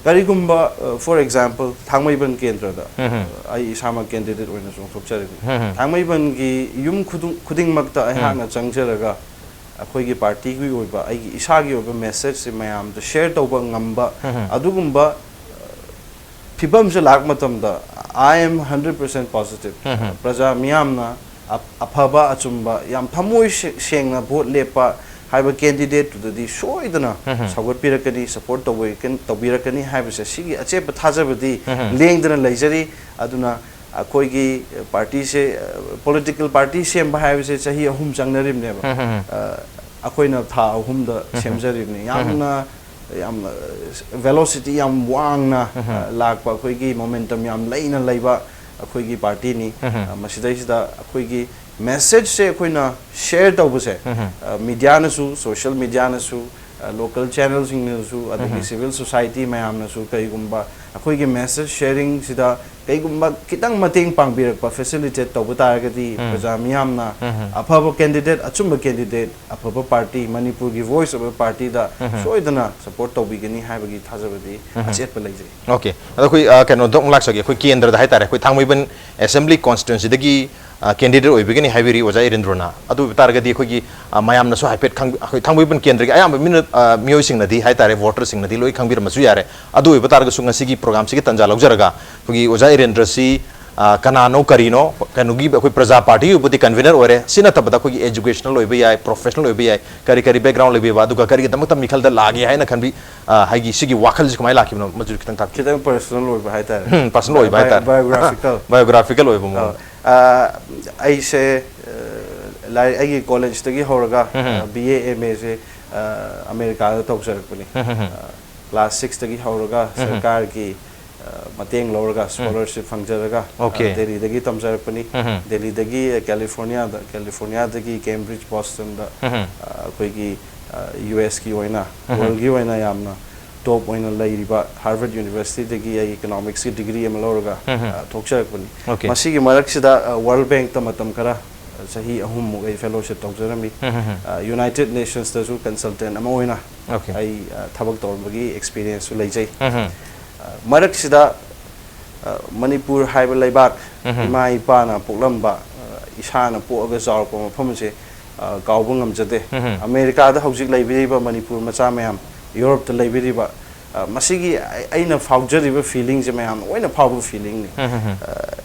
ꯀꯔꯤꯒꯨꯝꯕ, ꯑ, ꯐꯣꯔ ꯑꯦꯛꯖꯥꯝꯄꯜ, ꯊꯥꯡꯃꯩꯕꯟ ꯀꯦꯟꯗ꯭ꯔꯗ, ꯑ, ꯑꯩ ꯏꯁꯥꯃꯛ ꯀꯦꯟꯗꯤꯗꯦꯠ ꯑꯣꯏꯅ ꯆꯣꯡꯊꯣꯛꯆꯔꯤꯕꯅꯤ꯫ ꯊꯥꯡꯃꯩꯕꯟꯒꯤ ꯌꯨꯝ ꯈꯨꯗꯨꯡ-, ꯈꯨꯗꯤꯡꯃꯛꯇ ꯑꯩꯍꯥꯛꯅ ꯆꯪꯖꯔꯒ ꯑꯩꯈꯣꯏꯒꯤ ꯄꯥꯔꯇꯤꯒꯤ ꯑꯣꯏꯕ, ꯑꯩꯒꯤ ꯏꯁꯥꯒꯤ ꯑꯣꯏꯕ ꯃꯦꯁꯦꯖꯁꯦ ꯃꯌꯥꯝꯗ ꯁꯦꯌꯔ ꯇꯧꯕ ꯉꯝꯕ, ꯑꯗꯨꯒꯨꯝꯕ, ꯑ, ꯐꯤꯕꯝꯁꯦ ꯂꯥꯛꯄ ꯃꯇꯝꯗ, I am hundred percent positive꯫ ꯄ꯭ꯔꯖꯥ ꯃꯤꯌꯥꯝꯅ ꯑ-, ꯑꯐꯕ ꯑꯆꯨꯝꯕ, ꯌꯥꯝ ꯊꯃꯣꯏ ꯁꯦ-, ꯁꯦꯡꯅ ꯚꯣꯠ ꯂꯦꯞꯄ ꯍꯥꯏꯕ ꯀꯦꯟꯗꯤꯗꯦꯠꯇꯨꯗꯗꯤ ꯁꯣꯏꯗꯅ ꯁꯧꯒꯠꯄꯤꯔꯛꯀꯅꯤ, ꯁꯄꯣꯔꯠ ꯇꯧꯕꯤꯔꯛꯀ-, ꯇꯧꯕꯤꯔꯛꯀꯅꯤ ꯍꯥꯏꯕꯁꯦ, ꯁꯤꯒꯤ ꯑꯆꯦꯠꯄ ꯊꯥꯖꯕꯗꯤ ꯂꯦꯡꯗꯅ ꯂꯩꯖꯔꯤ꯫ ꯑꯗꯨꯅ ꯑꯩꯈꯣꯏꯒꯤ ꯄꯥꯔꯇꯤꯁꯦ, ꯑ, ꯄꯣꯂꯤꯇꯤꯀꯦꯜ ꯄꯥꯔꯇꯤ ꯁꯦꯝꯕ ꯍꯥꯏꯕꯁꯦ ꯆꯍꯤ ꯑꯍꯨꯝ ꯆꯪꯅꯔꯤꯕꯅꯦꯕ꯫ ꯑ, ꯑꯩꯈꯣꯏꯅ ꯊꯥ ꯑꯍꯨꯝꯗ ꯁꯦꯝꯖꯔꯤꯕꯅꯤ꯫ ꯌꯥꯝꯅ, ꯌꯥꯝꯅ ꯚꯦꯂꯣꯁꯤꯇꯤ ꯌꯥꯝ ꯋꯥꯡꯅ, ꯑ, ꯂꯥꯛꯄ, ꯑꯩꯈꯣꯏꯒꯤ ꯃꯣꯃꯦꯟꯇꯝ ꯌꯥꯝ ꯂꯩꯅ ꯂꯩꯕ ꯑꯩꯈꯣꯏꯒꯤ ꯄꯥꯔꯇꯤꯅꯤ꯫ ꯑ, ꯃꯁꯤꯗꯩꯁꯤꯗ ꯑꯩꯈꯣꯏꯒꯤ ꯃꯦꯁꯦꯖꯁꯦ ꯑꯩꯈꯣꯏꯅ ꯁꯦꯌꯔ ꯇꯧꯕꯁꯦ, ꯑ, ꯃꯤꯗꯤꯌꯥꯅꯁꯨ, ꯁꯣꯁꯤꯌꯦꯜ ꯃꯤꯗꯤꯌꯥꯅꯁꯨ, ꯑ, ꯂꯣꯀꯦꯜ ꯆꯦꯅꯦꯜꯁꯤꯡꯅꯁꯨ, ꯑꯗꯒꯤ ꯁꯤꯚꯤꯜ ꯁꯣꯁꯥꯏꯇꯤ ꯃꯌꯥꯝꯅꯁꯨ ꯀꯔꯤꯒꯨꯝꯕ ꯑꯩꯈꯣꯏꯒꯤ ꯃꯦꯁꯦꯖ ꯁꯦꯌꯔꯤꯡꯁꯤꯗ ꯀꯩꯒꯨꯝꯕ ꯈꯤꯇꯪ ꯃꯇꯦꯡ ꯄꯥꯡꯕꯤꯔꯛꯄ, ꯐꯦꯁꯤꯂꯤꯇꯦꯠ ꯇꯧꯕ ꯇꯥꯔꯒꯗꯤ, ꯄ꯭ꯔꯖꯥ ꯃꯤꯌꯥꯝꯅ ꯑꯐꯕ ꯀꯦꯟꯗꯤꯗꯦꯠ, ꯑꯆꯨꯝꯕ ꯀꯦꯟꯗꯤꯗꯦꯠ, ꯑꯐꯕ ꯄꯥꯔꯇꯤ, ꯃꯅꯤꯄꯨꯔꯒꯤ ꯚꯣꯏꯁ ꯑꯣꯏꯕ ꯄꯥꯔꯇꯤꯗ ꯁꯣꯏꯗꯅ ꯁꯄꯣꯔꯠ ꯇꯧꯕꯤꯒꯅꯤ ꯍꯥꯏꯕꯒꯤ ꯊꯥꯖꯕꯗꯤ ꯑꯆꯦꯠꯄ ꯂꯩꯖꯩ꯫ ꯑꯣꯀꯦ꯫ ꯑꯗꯣ ꯑꯩꯈꯣꯏ, ꯑ, ꯀꯩꯅꯣꯗ ꯑꯃꯨꯛ ꯂꯥꯛꯆꯒꯦ꯫ ꯑꯩꯈꯣꯏ ꯀꯦꯟꯗ꯭ꯔꯗ ꯍꯥꯏꯇꯥꯔꯦ, ꯑꯩꯈꯣꯏ ꯊꯥꯡꯃꯩꯕꯟ ꯑꯦꯁꯦꯝꯕ꯭ꯂꯤ ꯀꯣꯟꯁꯇꯤꯇ꯭ꯋꯦꯟꯁꯤꯗꯒꯤ ꯀꯦꯟꯗꯤꯗꯦꯠ ꯑꯣꯏꯕꯒꯤꯅꯤ ꯍꯥꯏꯕꯤꯔꯤ ꯑꯣꯖꯥ ꯏꯔꯦꯟꯗ꯭ꯔꯣꯅ꯫ ꯑꯗꯨ ꯑꯣꯏꯕ ꯇꯥꯔꯒꯗꯤ ꯑꯩꯈꯣꯏꯒꯤ, ꯑ, ꯃꯌꯥꯝꯅꯁꯨ ꯍꯥꯏꯐꯦꯠ ꯈꯪ-, ꯑꯩꯈꯣꯏ ꯊꯥꯡꯃꯩꯕꯟ ꯀꯦꯟꯗ꯭ꯔꯒꯤ ꯑꯌꯥꯝꯕ ꯃꯤꯅ, ꯑ, ꯃꯤꯑꯣꯏꯁꯤꯡꯅꯗꯤ ꯍꯥꯏꯇꯥꯔꯦ, ꯚꯣꯇꯔꯁꯤꯡꯅꯗꯤ ꯂꯣꯏ ꯈꯪꯕꯤꯔꯝꯕꯁꯨ ꯌꯥꯔꯦ꯫ ꯑꯗꯨ ꯑꯣꯏꯕ ꯇꯥꯔꯒꯁꯨ ꯉꯁꯤꯒꯤ ꯄ꯭ꯔꯣꯒ꯭ꯔꯥꯝꯁꯤꯒꯤ ꯇꯥꯟꯖꯥ ꯂꯧꯖꯔꯒ ꯑꯩꯈꯣꯏꯒꯤ ꯑꯣꯖꯥ ꯏꯔꯦꯟꯗ꯭ꯔꯁꯤ, ꯑ, ꯀꯅꯥꯅꯣ ꯀꯔꯤꯅꯣ, ꯀꯩꯅꯣꯒꯤ ꯑꯩꯈꯣꯏ ꯄ꯭ꯔꯖꯥ ꯄꯥꯔꯇꯤꯒꯤꯕꯨꯗꯤ ꯀꯟꯚꯤꯅꯔ ꯑꯣꯏꯔꯦ, ꯁꯤ ꯅꯠꯇꯕꯗ ꯑꯩꯈꯣꯏꯒꯤ ꯑꯦꯖꯨꯀꯦꯁꯅꯦꯜ ꯑꯣꯏꯕ ꯌꯥꯏ, ꯄ꯭ꯔꯣꯐꯦꯁꯅꯦꯜ ꯑꯣꯏꯕ ꯌꯥꯏ, ꯀꯔꯤ ꯀꯔꯤ ꯕꯦꯛꯒ꯭ꯔꯥꯎꯟ ꯂꯩꯕꯤꯕ, ꯑꯗꯨꯒ ꯀꯔꯤꯒꯤꯗꯃꯛꯇ ꯃꯤꯈꯜꯗ ꯂꯥꯛꯑꯒꯦ ꯍꯥꯏꯅ ꯈꯟꯕꯤ, ꯑ, ꯍꯥꯏꯒꯤ ꯁꯤꯒꯤ ꯋꯥꯈꯜꯁꯤ ꯀꯃꯥꯏꯅ ꯂꯥꯛꯈꯤꯕꯅꯣ, ꯃꯗꯨ ꯈꯤꯇꯪ ꯇꯥꯛꯄꯤꯌꯨ꯫ ꯈꯤꯇꯪ ꯄꯔꯁꯅꯦꯜ ꯑꯣꯏꯕ ꯍꯥꯏꯇꯥꯔꯦ꯫ ꯎꯝ, ꯄꯔꯁꯅꯦꯜ ꯑꯣꯏꯕ ꯍꯥꯏꯇꯥꯔꯦ꯫ ꯕꯥꯏꯑꯣꯒ꯭ꯔꯥꯐꯤꯀꯦꯜ꯫ ꯕꯥꯏꯑꯣꯒ꯭ꯔꯥꯐꯤꯀꯦꯜ ꯑꯣꯏꯕ ꯃꯑꯣꯡ꯫ ꯑ, ꯑ, ꯑꯩꯁꯦ, ꯑ, ꯂꯥꯏꯔꯤꯛ ꯑꯩꯒꯤ ꯀꯣꯂꯦꯖꯇꯒꯤ ꯍꯧꯔꯒ, ꯎꯝ꯫ ꯑ, ꯕꯤ ꯑꯦ ꯑꯦꯝ ꯑꯦꯁꯦ, ꯑ, ꯑꯃꯦꯔꯤꯀꯥꯗ ꯇꯧꯖꯔꯛꯄꯅꯤ꯫ ꯎꯝ, ꯎꯝ, ꯎꯝ꯫ ꯑ, ꯀ꯭ꯂꯥꯁ ꯁꯤꯛꯁꯇꯒꯤ ꯍꯧꯔꯒ ꯎꯝ꯫ ꯁꯔꯀꯥꯔꯒꯤ, ꯑ, ꯃꯇꯦꯡ ꯂꯧꯔꯒ ꯁ꯭ꯀꯣꯂꯔꯁꯤꯞ ꯐꯪꯖꯔꯒ, ꯑ, ꯑꯣꯀꯦ꯫ ꯗꯦꯜꯂꯤꯗꯒꯤ ꯇꯝꯖꯔꯛꯄꯅꯤ꯫ ꯎꯝ꯫ ꯗꯦꯜꯂꯤꯗꯒꯤ, ꯑ, ꯀꯦꯂꯤꯐꯣꯔꯅꯤꯌꯥꯗ, ꯀꯦꯂꯤꯐꯣꯔꯅꯤꯌꯥꯗꯒꯤ ꯀꯦꯝꯕ꯭ꯔꯤꯖ, ꯕꯣꯁꯇꯟꯗ, ꯎꯝ꯫ ꯑ, ꯑꯩꯈꯣꯏꯒꯤ, ꯑ, ꯌꯨ ꯑꯦꯁꯀꯤ ꯑꯣꯏꯅ, ꯎꯝ꯫ ꯋꯥꯔꯜꯒꯤ ꯑꯣꯏꯅ ꯌꯥꯝꯅ ꯇꯣꯞ ꯑꯣꯏꯅ ꯂꯩꯔꯤꯕ ꯍꯥꯔꯕꯔꯠ ꯌꯨꯅꯤꯚꯔꯁꯤꯇꯤꯗꯒꯤ ꯑꯩ ꯏꯀꯣꯅꯣꯃꯤꯛꯁꯀꯤ ꯗꯤꯒ꯭ꯔꯤ ꯑꯃ ꯂꯧꯔꯒ, ꯎꯝ꯫ ꯑ, ꯊꯣꯛꯆꯔꯛꯄꯅꯤ꯫ ꯑꯣꯀꯦ꯫ ꯃꯁꯤꯒꯤ ꯃꯔꯛꯁꯤꯗ, ꯑ, ꯋꯥꯔꯜ ꯕꯦꯡꯛꯇ ꯃꯇꯝ ꯈꯔ, ꯑ, ꯆꯍꯤ ꯑꯍꯨꯝꯃꯨꯛ ꯑꯩ ꯐꯦꯂꯣꯁꯤꯞ ꯇꯧꯖꯔꯝꯃꯤ꯫ ꯎꯝ, ꯎꯝ, ꯎꯝ꯫ ꯑ, ꯌꯨꯅꯥꯏꯇꯦꯗ ꯅꯦꯁꯟꯁꯇꯁꯨ ꯀꯟꯁꯜꯇꯦꯟꯠ ꯑꯃ ꯑꯣꯏꯅ ꯑꯣꯀꯦ꯫ ꯑꯩ, ꯑ, ꯊꯕꯛ ꯇꯧꯔꯝꯕꯒꯤ ꯑꯦꯛꯁꯄꯤꯔꯤꯌꯦꯟꯁꯁꯨ ꯂꯩꯖꯩ꯫ ꯎꯝ, ꯎꯝ꯫ ꯑ, ꯃꯔꯛꯁꯤꯗ, ꯑ, ꯃꯅꯤꯄꯨꯔ ꯍꯥꯏꯕ ꯂꯩꯕꯥꯛ, ꯎꯝ꯫ ꯏꯃꯥ ꯏꯄꯥꯅ ꯄꯣꯛꯂꯝꯕ, ꯑ, ꯏꯁꯥꯅ ꯄꯣꯛꯑꯒ ꯆꯥꯎꯔꯛꯄ ꯃꯐꯝꯁꯦ, ꯑ, ꯀꯥꯎꯕ ꯉꯝꯖꯗꯦ꯫ ꯎꯝ꯫ ꯑꯃꯦꯔꯤꯀꯥꯗ ꯍꯧꯖꯤꯛ ꯂꯩꯕꯤꯔꯤꯕ ꯃꯅꯤꯄꯨꯔ ꯃꯆꯥ ꯃꯌꯥꯝ, ꯌꯨꯔꯣꯞꯇ ꯂꯩꯕꯤꯔꯤꯕ, ꯑ, ꯃꯁꯤꯒꯤ ꯑꯩ-, ꯑꯩꯅ ꯐꯥꯎꯖꯔꯤꯕ ꯐꯤꯂꯤꯡꯁꯦ ꯃꯌꯥꯝꯅ ꯂꯣꯏꯅ ꯐꯥꯎꯕ ꯐꯤꯂꯤꯡꯅꯤ꯫ ꯎꯝ, ꯎꯝ, ꯎꯝ꯫ ꯑ,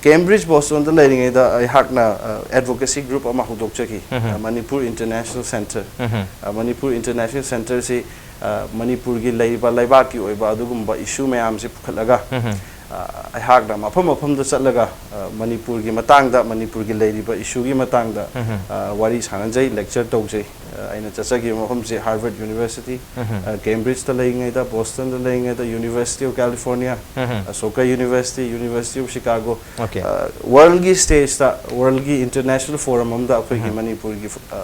ꯀꯦꯝꯕ꯭ꯔꯤꯖ ꯕꯣꯁꯇꯣꯟꯗ ꯂꯩꯔꯤꯉꯩꯗ ꯑꯩꯍꯥꯛꯅ, ꯑ, ꯑꯦꯗꯚꯣꯀꯦꯁꯤ ꯒ꯭ꯔꯨꯞ ꯑꯃ ꯍꯧꯗꯣꯛꯆꯈꯤ, ꯎꯝ꯫ ꯑ, ꯃꯅꯤꯄꯨꯔ ꯏꯟꯇꯔꯅꯦꯁꯅꯦꯜ ꯁꯦꯟꯇꯔ꯫ ꯎꯝ꯫ ꯑ, ꯃꯅꯤꯄꯨꯔ ꯏꯟꯇꯔꯅꯦꯁꯅꯦꯜ ꯁꯦꯟꯇꯔꯁꯤ, ꯑ, ꯃꯅꯤꯄꯨꯔꯒꯤ ꯂꯩꯔꯤꯕ ꯂꯩꯕꯥꯛꯀꯤ ꯑꯣꯏꯕ ꯑꯗꯨꯒꯨꯝꯕ ꯏꯁꯨ ꯃꯌꯥꯝꯁꯦ ꯄꯨꯈꯠꯂꯒ, ꯎꯝ꯫ ꯑ, ꯑꯩꯍꯥꯛꯅ ꯃꯐꯝ ꯃꯐꯝꯗ ꯆꯠꯂꯒ, ꯑ, ꯃꯅꯤꯄꯨꯔꯒꯤ ꯃꯇꯥꯡꯗ, ꯃꯅꯤꯄꯨꯔꯒꯤ ꯂꯩꯔꯤꯕ ꯏꯁꯨꯒꯤ ꯃꯇꯥꯡꯗ, ꯎꯝ꯫ ꯑ, ꯋꯥꯔꯤ ꯁꯥꯟꯅꯖꯩ, ꯂꯦꯛꯆꯔ ꯇꯧꯖꯩ꯫ ꯑ, ꯑꯩꯅ ꯆꯠꯆꯈꯤꯕ ꯃꯐꯝꯁꯦ ꯍꯥꯔꯕꯔꯠ ꯌꯨꯅꯤꯚꯔꯁꯤꯇꯤ, ꯎꯝ꯫ ꯑ, ꯀꯦꯝꯕ꯭ꯔꯤꯖꯇ ꯂꯩꯔꯤꯉꯩꯗ, ꯕꯣꯁꯇꯟꯗ ꯂꯩꯔꯤꯉꯩꯗ, university of California, um. Ashoka university, university of Chicago, okay. Uh, ꯋꯥꯔꯜꯒꯤ ꯁ꯭ꯇꯦꯖꯇ, ꯋꯥꯔꯜꯒꯤ ꯏꯟꯇꯔꯅꯦꯁꯅꯦꯜ ꯐꯣꯔꯝ ꯑꯃꯗ ꯑꯩꯈꯣꯏꯒꯤ ꯎꯝ꯫ ꯃꯅꯤꯄꯨꯔꯒꯤ, ꯑ,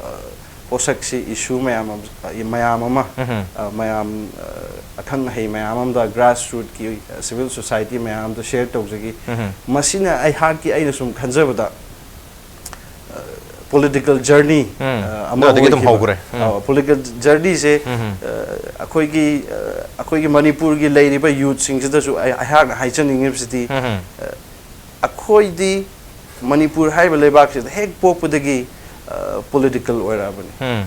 ꯄꯣꯠꯁꯛꯁꯤ, ꯏꯁꯨ ꯃꯌꯥꯝ ꯑꯃ, ꯑ, ꯃꯌꯥꯝ ꯑꯃ, ꯎꯝ꯫ ꯑ, ꯃꯌꯥꯝ, ꯑ, ꯑꯈꯪ ꯑꯍꯩ ꯃꯌꯥꯝ ꯑꯃꯗ, ꯒ꯭ꯔꯥꯁꯔꯨꯠꯀꯤ, ꯑ, ꯁꯤꯚꯤꯜ ꯁꯣꯁꯥꯏꯇꯤ ꯃꯌꯥꯝꯗ ꯁꯤꯌꯔ ꯇꯧꯖꯈꯤ꯫ ꯎꯝ꯫ ꯃꯁꯤꯅ ꯑꯩꯍꯥꯛꯀꯤ, ꯑꯩꯅ ꯁꯨꯝ ꯈꯟꯖꯕꯗ, ꯄꯣꯂꯤꯇꯤꯀꯦꯜ ꯖꯔꯅꯤ, ꯎꯝ꯫ ꯑ, ꯑꯃ ꯑꯗꯨꯗꯒꯤ ꯑꯗꯨꯝ ꯑꯣꯏꯈꯤꯕ꯫ ꯍꯧꯈ꯭ꯔꯦ꯫ ꯎꯝ꯫ ꯑ, ꯄꯣꯂꯤꯇꯤꯀꯦꯜ ꯖꯔꯅꯤꯁꯦ, ꯎꯝ꯫ ꯑ, ꯑꯩꯈꯣꯏꯒꯤ, ꯑ, ꯑꯩꯈꯣꯏꯒꯤ ꯃꯅꯤꯄꯨꯔꯒꯤ ꯂꯩꯔꯤꯕ ꯌꯨꯠꯁꯤꯡꯁꯤꯗꯁꯨ ꯑꯩ, ꯑꯩꯍꯥꯛꯅ ꯍꯥꯏꯖꯅꯤꯡꯉꯤꯕꯁꯤꯗꯤ, ꯎꯝ꯫ ꯑ, ꯑꯩꯈꯣꯏꯗꯤ ꯃꯅꯤꯄꯨꯔ ꯍꯥꯏꯔꯤꯕ ꯂꯩꯕꯥꯛꯁꯤꯗ ꯍꯦꯛ ꯄꯣꯛꯄꯗꯒꯤ ꯄꯣꯂꯤꯇꯤꯀꯦꯜ ꯑꯣꯏꯔꯛꯑꯕꯅꯤ꯫ ꯎꯝ꯫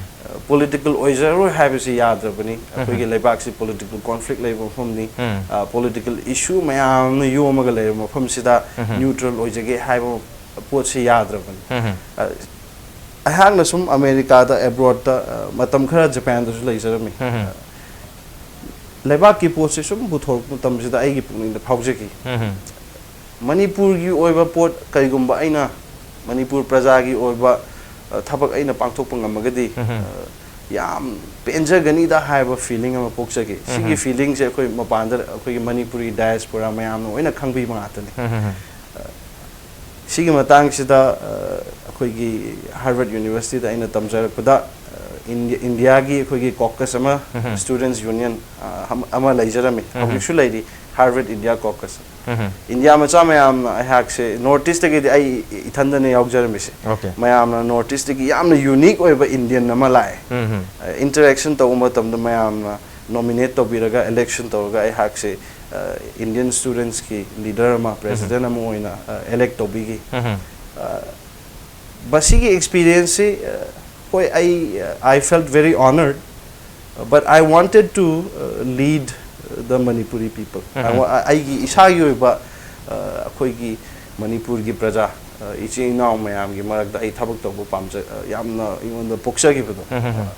ꯄꯣꯂꯤꯇꯤꯀꯦꯜ ꯑꯣꯏꯖꯔꯣꯏ ꯍꯥꯏꯕꯁꯤ ꯌꯥꯗ꯭ꯔꯕꯅꯤ꯫ ꯑꯩꯈꯣꯏꯒꯤ ꯎꯝ꯫ ꯂꯩꯕꯥꯛꯁꯤ ꯄꯣꯂꯤꯇꯤꯀꯦꯜ ꯀꯣꯟꯐ꯭ꯂꯤꯛ ꯂꯩꯕ ꯃꯐꯝꯅꯤ꯫ ꯎꯝ꯫ ꯄꯣꯂꯤꯇꯤꯀꯦꯜ ꯏꯁꯨ ꯃꯌꯥꯝ ꯑꯃ ꯌꯣꯝꯃꯒ ꯂꯩꯔꯕ ꯃꯐꯝꯁꯤꯗ ꯎꯝ꯫ ꯅ꯭ꯌꯨꯇ꯭ꯔꯦꯜ ꯑꯣꯏꯖꯒꯦ ꯍꯥꯏꯕ ꯄꯣꯠꯁꯤ ꯌꯥꯗ꯭ꯔꯕꯅꯤ꯫ ꯎꯝ꯫ ꯑ, ꯑꯩꯍꯥꯛꯅ ꯁꯨꯝ ꯑꯃꯦꯔꯤꯀꯥꯗ, ꯑꯦꯕ꯭ꯔꯣꯗꯇ, ꯑ, ꯃꯇꯝ ꯈꯔ ꯖꯄꯥꯟꯗꯁꯨ ꯂꯩꯖꯔꯝꯃꯤ꯫ ꯎꯝ꯫ ꯑ, ꯂꯩꯕꯥꯛꯀꯤ ꯄꯣꯠꯁꯤ ꯁꯨꯝ ꯄꯨꯊꯣꯔꯛꯄ ꯃꯇꯝꯁꯤꯗ ꯑꯩꯒꯤ ꯄꯨꯛꯅꯤꯡꯗ ꯐꯥꯎꯖꯈꯤ꯫ ꯎꯝ꯫ ꯃꯅꯤꯄꯨꯔꯒꯤ ꯑꯣꯏꯕ ꯄꯣꯠ ꯀꯔꯤꯒꯨꯝꯕ ꯑꯩꯅ ꯃꯅꯤꯄꯨꯔ ꯄ꯭ꯔꯖꯥꯒꯤ ꯑꯣꯏꯕ, ꯑ, ꯊꯕꯛ ꯑꯩꯅ ꯄꯥꯡꯊꯣꯛꯄ ꯉꯝꯃꯒꯗꯤ, ꯎꯝ꯫ ꯑ, ꯌꯥꯝ ꯄꯦꯟꯖꯒꯅꯤꯗ ꯍꯥꯏꯕ ꯐꯤꯂꯤꯡ ꯑꯃ ꯄꯣꯛꯆꯈꯤ꯫ ꯁꯤꯒꯤ ꯎꯝ꯫ ꯐꯤꯂꯤꯡꯁꯦ ꯑꯩꯈꯣꯏ ꯃꯄꯥꯟꯗ, ꯑꯩꯈꯣꯏꯒꯤ ꯃꯅꯤꯄꯨꯔꯤ ꯗꯥꯏꯁꯄꯣꯔꯥ ꯃꯌꯥꯝꯅ ꯂꯣꯏꯅ ꯈꯪꯕꯤꯕ ꯉꯥꯛꯇꯅꯤ꯫ ꯎꯝ꯫ ꯑ, ꯁꯤꯒꯤ ꯃꯇꯥꯡꯁꯤꯗ, ꯑ, ꯑꯩꯈꯣꯏꯒꯤ ꯍꯥꯔꯕꯔꯠ ꯌꯨꯅꯤꯚꯔꯁꯤꯇꯤꯗ ꯑꯩꯅ ꯇꯝꯖꯔꯛꯄꯗ, ꯑ, ꯏꯟꯗꯤ-, ꯏꯟꯗꯤꯌꯥꯒꯤ ꯑꯩꯈꯣꯏꯒꯤ ꯀꯣꯀꯁ ꯑꯃ, ꯎꯝ꯫ ꯁ꯭ꯇꯨꯗꯦꯟꯠꯁ ꯌꯨꯅꯤꯌꯟ, ꯑ, ꯑꯃ, ꯑꯃ ꯂꯩꯖꯔꯝꯃꯤ꯫ ꯎꯝ꯫ ꯍꯧꯖꯤꯛꯁꯨ ꯂꯩꯔꯤ, ꯍꯥꯔꯕꯔꯠ ꯏꯟꯗꯤꯌꯥ ꯀꯣꯀꯁ꯫ ꯎꯝ꯫ ꯏꯟꯗꯤꯌꯥ ꯃꯆꯥ ꯃꯌꯥꯝꯅ ꯑꯩꯍꯥꯛꯁꯦ ꯅꯣꯔꯠ ꯏꯁꯇꯒꯤꯗꯤ ꯑꯩ ꯏꯊꯟꯗꯅ ꯌꯥꯎꯖꯔꯝꯃꯤꯁꯦ꯫ ꯑꯣꯀꯦ꯫ ꯃꯌꯥꯝꯅ ꯅꯣꯔꯠ ꯏꯁꯇꯒꯤ ꯌꯥꯝꯅ ꯌꯨꯅꯤꯛ ꯑꯣꯏꯕ ꯏꯟꯗꯤꯌꯟ ꯑꯃ ꯂꯥꯛꯑꯦ꯫ ꯎꯝ꯫ ꯑ, ꯏꯟꯇꯔꯦꯛꯁꯟ ꯇꯧꯕ ꯃꯇꯝꯗ ꯃꯌꯥꯝꯅ ꯅꯣꯃꯤꯅꯦꯠ ꯇꯧꯕꯤꯔꯒ, ꯏꯂꯦꯛꯁꯟ ꯇꯧꯔꯒ ꯑꯩꯍꯥꯛꯁꯦ, ꯑ, ꯏꯟꯗꯤꯌꯟ ꯁ꯭ꯇꯨꯗꯦꯟꯠꯁꯀꯤ ꯂꯤꯗꯔ ꯑꯃ, ꯎꯝ꯫ ꯄ꯭ꯔꯦꯁꯤꯗꯦꯟꯠ ꯑꯃ ꯑꯣꯏꯅ, ꯑ, ꯏꯂꯦꯛ ꯇꯧꯕꯤꯈꯤ꯫ ꯎꯝ꯫ ꯑ, ꯃꯁꯤꯒꯤ ꯑꯦꯛꯁꯄꯤꯔꯤꯌꯦꯟꯁꯁꯤ, ꯑ, ꯍꯣꯏ, ꯑꯩ, I felt very honoured, but I wanted to, uh, lead the Manipuri people. I um. wa-, ꯑ-, ꯑꯩꯒꯤ ꯏꯁꯥꯒꯤ ꯑꯣꯏꯕ, ꯑ, ꯑꯩꯈꯣꯏꯒꯤ ꯃꯅꯤꯄꯨꯔꯒꯤ ꯄ꯭ꯔꯖꯥ, ꯑ, ꯏꯆꯤꯟ ꯏꯅꯥꯎ ꯃꯌꯥꯝꯒꯤ ꯃꯔꯛꯇ ꯑꯩ ꯊꯕꯛ ꯇꯧꯕ ꯄꯥꯝꯖ-, ꯑ, ꯌꯥꯝꯅ ꯑꯩꯉꯣꯟꯗ ꯄꯣꯛꯆꯈꯤꯕꯗꯣ꯫ ꯎꯝ, ꯎꯝ, ꯎꯝ꯫